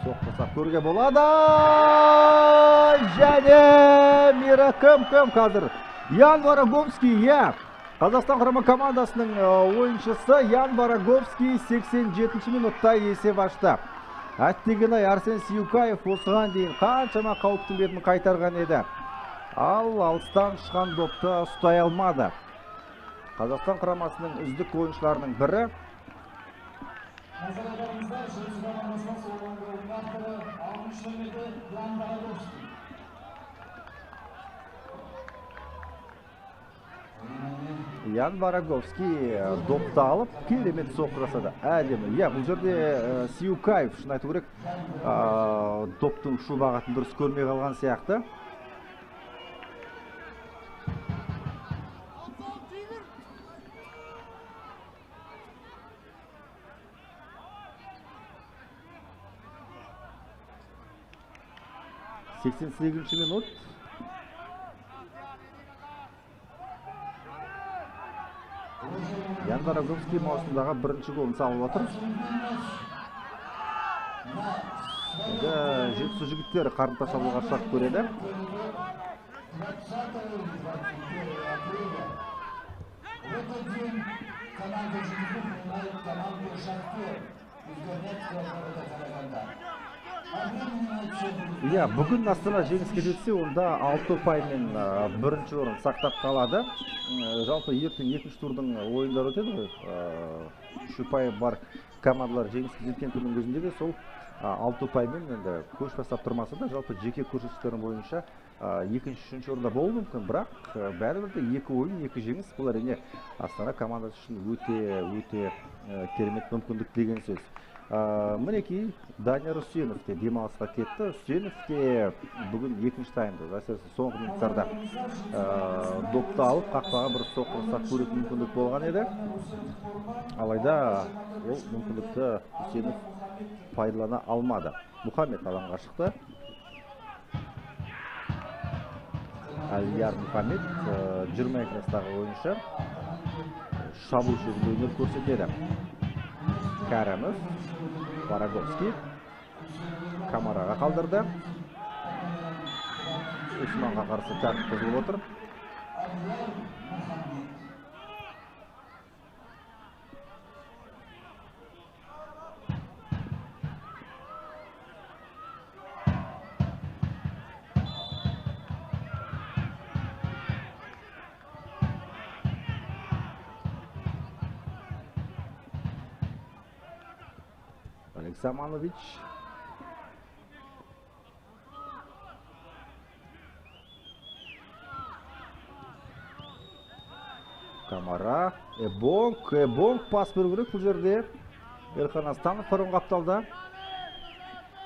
Соққы көруге болады. Және Мира кім қазір? Ян Вороговский, иә. Қазақстан құрама командасының ойыншысы Ян Вороговский 87-ші минутта есеп ашты. Әттеген-ай, Арсен Сиюкаев осыған дейін қаншама қауіптің бетін қайтарған еді. Ал алыстан шыққан допты ұстай алмады. Қазақстан құрамасының үздік ойыншыларының бірі. Назар аударыңыздар, Жетісу командасынан соғылған голға Алтыншы номерде Ян Бараговский. Ян Бараговский допты алып, керемет соққы жасады. Әдемі. Иә, бұл жерде Сиукаев, шын айту керек, доптың ұшу бағытын дұрыс көрмей қалған сияқты. 88-ші минут. Ян Бараговский маусымдағы бірінші голын салып отыр. Енді Жетісу жігіттері қарымта шабуылға шақ көреді. Иә, бүгін Астана жеңіске жетсе, онда 6 ұпаймен бірінші орын сақтап қалады. Жалпы ертең екінші турдың ойындары өтеді ғой. 3 ұпайы бар командалар жеңіске жеткен күннің өзінде де сол 6 ұпаймен енді көш бастап тұрмаса да, жалпы жеке көрсеткіштері бойынша екінші, үшінші орында болуы мүмкін. Бірақ бәрібір де 2 ойын, 2 жеңіс, бұл әрине Астана командасы үшін өте керемет мүмкіндік деген сөз. Мінекей Данияр Үсенов те демалысқа кетті. Үсенов те бүгін екінші таймда, әсіресе соңғы минуттарда допты алып қақпаға бір соққы жасап көретін мүмкіндік болған еді. Алайда ол мүмкіндікті Үсенов пайдалана алмады. Мұхаммед алаңға шықты. Алияр Мұхаммед 22 жастағы ойыншы, шабуыл шебінде өнер көрсетеді. Кәрімов, Бараговский Камараға қалдырды. Усманға қарсы тәртіп бұзылып отыр. Александрович. Камара, Эбонг, Эбонг пас беру керек бұл жерде. Элхан Астанов оң қапталда.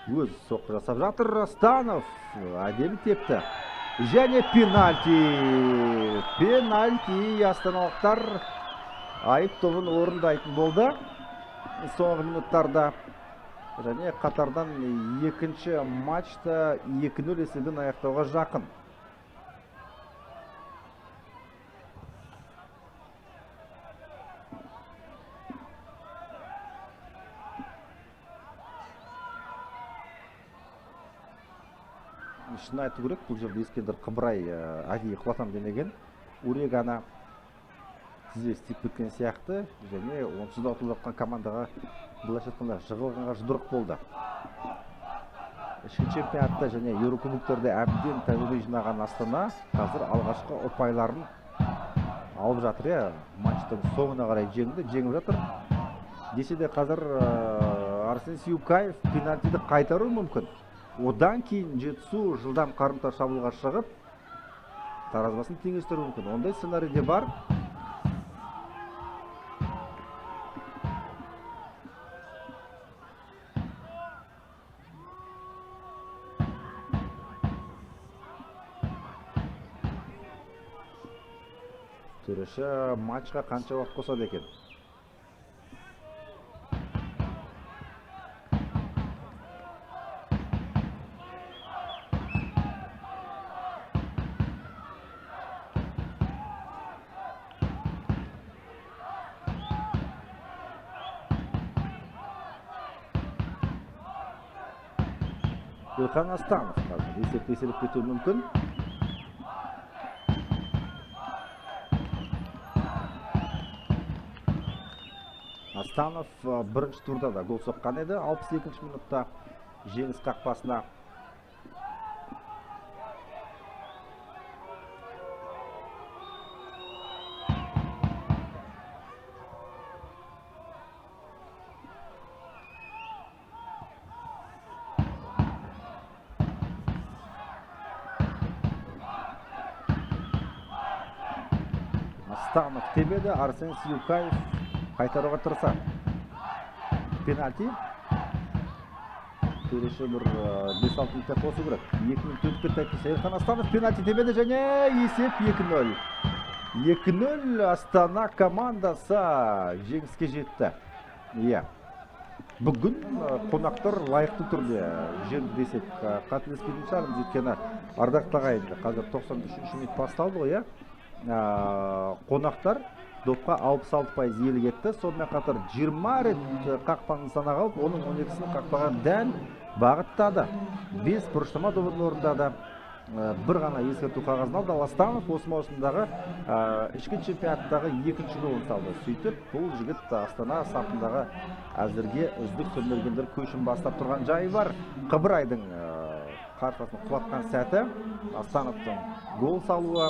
Өз соққы жасап жатыр. Астанов әдемі тепті. Және пенальти. Пенальти, астаналықтар айып тобын орындайтын болды. Соңғы минуттарда және қатардан екінші матчта 2-0 есебін аяқтауға жақын. Шын айту керек, бұл жерде Ескендір Қыбырай әдейі құлатам демеген. Урегана тізе істеп кеткен сияқты және онсыз да ұтылып жатқан командаға былайша айтқанда жығылғанға жұдырық болды. Ішкі чемпионатта және еурокубоктерде әбден тәжірибе жинаған Астана қазір алғашқы ұпайларын алып жатыр. Иә, матчтың соңына қарай жеңді, жеңіп жатыр. Десе де қазір Арсен Сиукаев пенальтиді қайтаруы мүмкін. Одан кейін Жетісу жылдам қарымта шабуылға шығып, таразы басын теңестіруі мүмкін. Ондай сценарий де бар. Төреші матчқа қанша уақыт қосады екен? Илхан Астанов қазір есепті еселеп кетуі мүмкін. Астанов бірінші турда да гол соққан еді. 62-ші минутта жеңіс қақпасына. Астанов тебеді, Арсен Сиюкаев қайтаруға тырысады. Пенальти. Төреші бір 5-6 минутта қосу керек. 2 минут өтіп кетті әйтпесе. Ерхан Астанов пенальти тебеді және есеп 2-0. 2-0 Астана командасы жеңіске жетті. Иә. Бүгін қонақтар лайықты түрде жеңді десек қателеспейтін шығармыз, өйткені ардақты ағайын, қазір 93 минут басталды ғой, иә? Қонақтар допқа 66% иелік етті. Сонымен қатар 20 рет қақпаны нысанаға алып, оның 12-сін қақпаға дәл бағыттады. 5 бұрыштама добын орындады. Бір ғана ескерту қағазын алды. Ал Астанов осы маусымдағы ішкі чемпионаттағы екінші голын салды. Сөйтіп, бұл жігіт Астана сапындағы әзірге үздік сөрмергендер көшін бастап тұрған жайы бар. Қыбырайдың қарсыласын құлатқан сәті, Астановтың гол салуы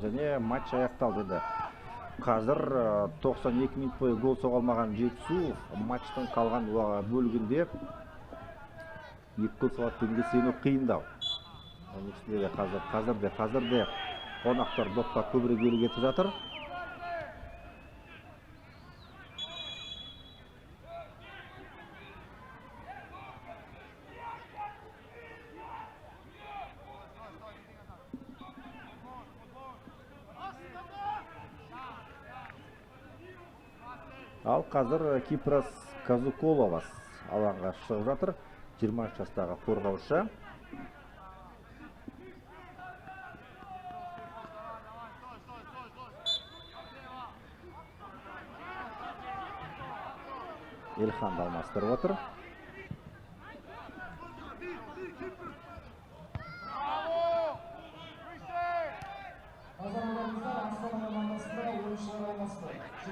және матч аяқталды енді. Қазір 92 минут бойы гол соға алмаған Жетісу матчтың қалған бөлігінде 2 гол салады дегенге сену қиындау. Оның үстінде де қазір де қонақтар допқа көбірек иелік етіп жатыр. Ал қазір Кипрос Казуколовас алаңға шығып жатыр. 23 жастағы қорғаушы. Эльханды алмастырып отыр.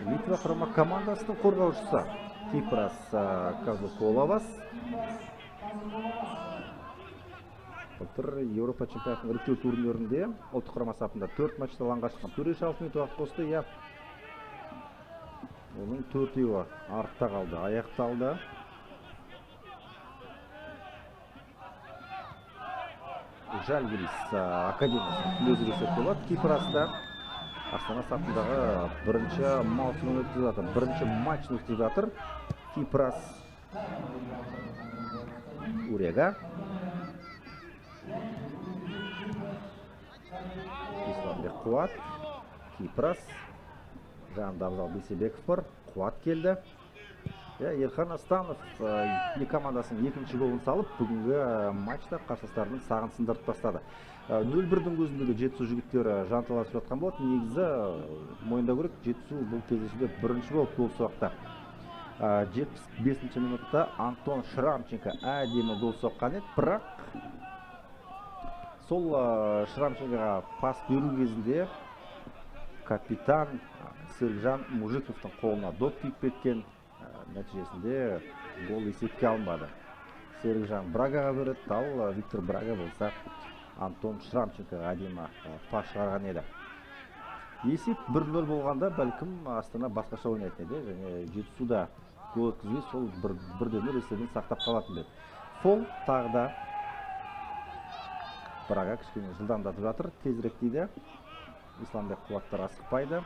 Литва құрама командасының қорғаушысы Кипрос Казуколовас. Былтыр Еуропа чемпионатының іріктеу турнирінде ұлттық құрама сапында 4 матчта алаңға шыққан. Төреші 6 минут уақыт қосты. Иә. Оның төртеуі артта қалды, аяқталды. Жальгирис академиясының түлегі десек болады. Кипроста Астана сапындағы бірінші маусымын өткізіп жатыр, бірінші матчын өткізіп жатыр. Кипрос Урега. Исламбек Қуат, Кипрос. Жанында Абзал Бейсебеков бар. Қуат келді. Ерхан Астанов екі командасының екінші голын салып, бүгінгі матчта қарсыластарының сағын сындырып тастады. 0-1-дің өзінде де Жетісу жігіттері жанталасып жатқан болатын. Негізі мойындау керек, Жетісу бұл кездесуде бірінші болып гол соқты. 75-ші минутта Антон Шрамченко әдемі гол соққан еді, бірақ сол Шрамченкоға пас беру кезінде капитан Сергжан Мужиковтың қолына доп тиіп кеткен. Нәтижесінде гол есепке алынбады. Сергжан Брагаға береді, ал Виктор Брага болса Антон Шрамченкоға әдемі пас шығарған еді. Есеп 1-0 болғанда бәлкім Астана басқаша ойнайтын еді және Жетісуда гол өткізбей сол 1-0 есебін сақтап қалатын еді. Фол тағы да Брага кішкене жылдамдатып жатыр, тезірек дейді. Исламбек Қуаттар асықпайды.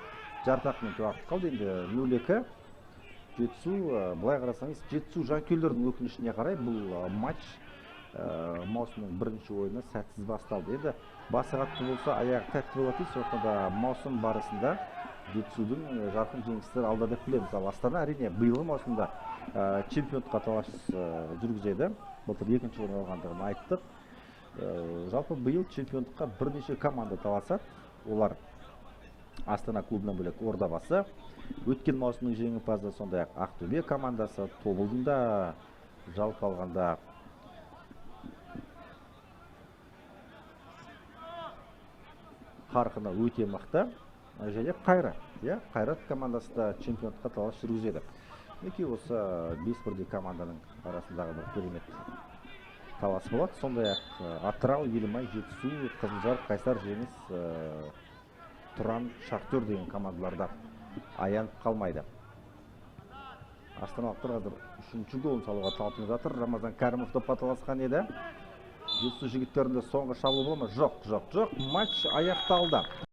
Жарты ақ минут уақыт қалды, енді 0-2. Жетісу, былай қарасаңыз, Жетісу жанкүйерлердің өкінішіне қарай бұл матч маусымның бірінші ойыны сәтсіз басталды. Енді басы қатты болса, аяғы тәтті болады дейді. Сондықтан да маусым барысында Жетісудың жарқын жеңістері алда деп білеміз. Ал Астана әрине биылғы маусымда чемпиондыққа талас жүргізеді. Былтыр екінші орын алғандығын айттық. Жалпы биыл чемпиондыққа бірнеше команда таласады. Олар Астана клубынан бөлек Ордабасы, өткен маусымның жеңімпазы, сондай-ақ Ақтөбе командасы, Тобылдың да жалпы алғанда қарқыны өте мықты. Және Қайрат, иә, Қайрат командасы да чемпиондыққа талас жүргізеді. Мінекей осы 5 бірдей команданың арасындағы бір керемет талас болады. Сондай-ақ Атырау, Елімай, Жетісу, Қызылжар, Қайсар, Жеңіс, Тұран, Шахтер деген командаларда аянып қалмайды. Астаналықтар қазір үшінші голын салуға талпынып жатыр. Рамазан Кәрімов допқа таласқан еді. Жетісу жігіттерінде соңғы шабуыл бола ма? Жоқ, жоқ, жоқ. Матч аяқталды.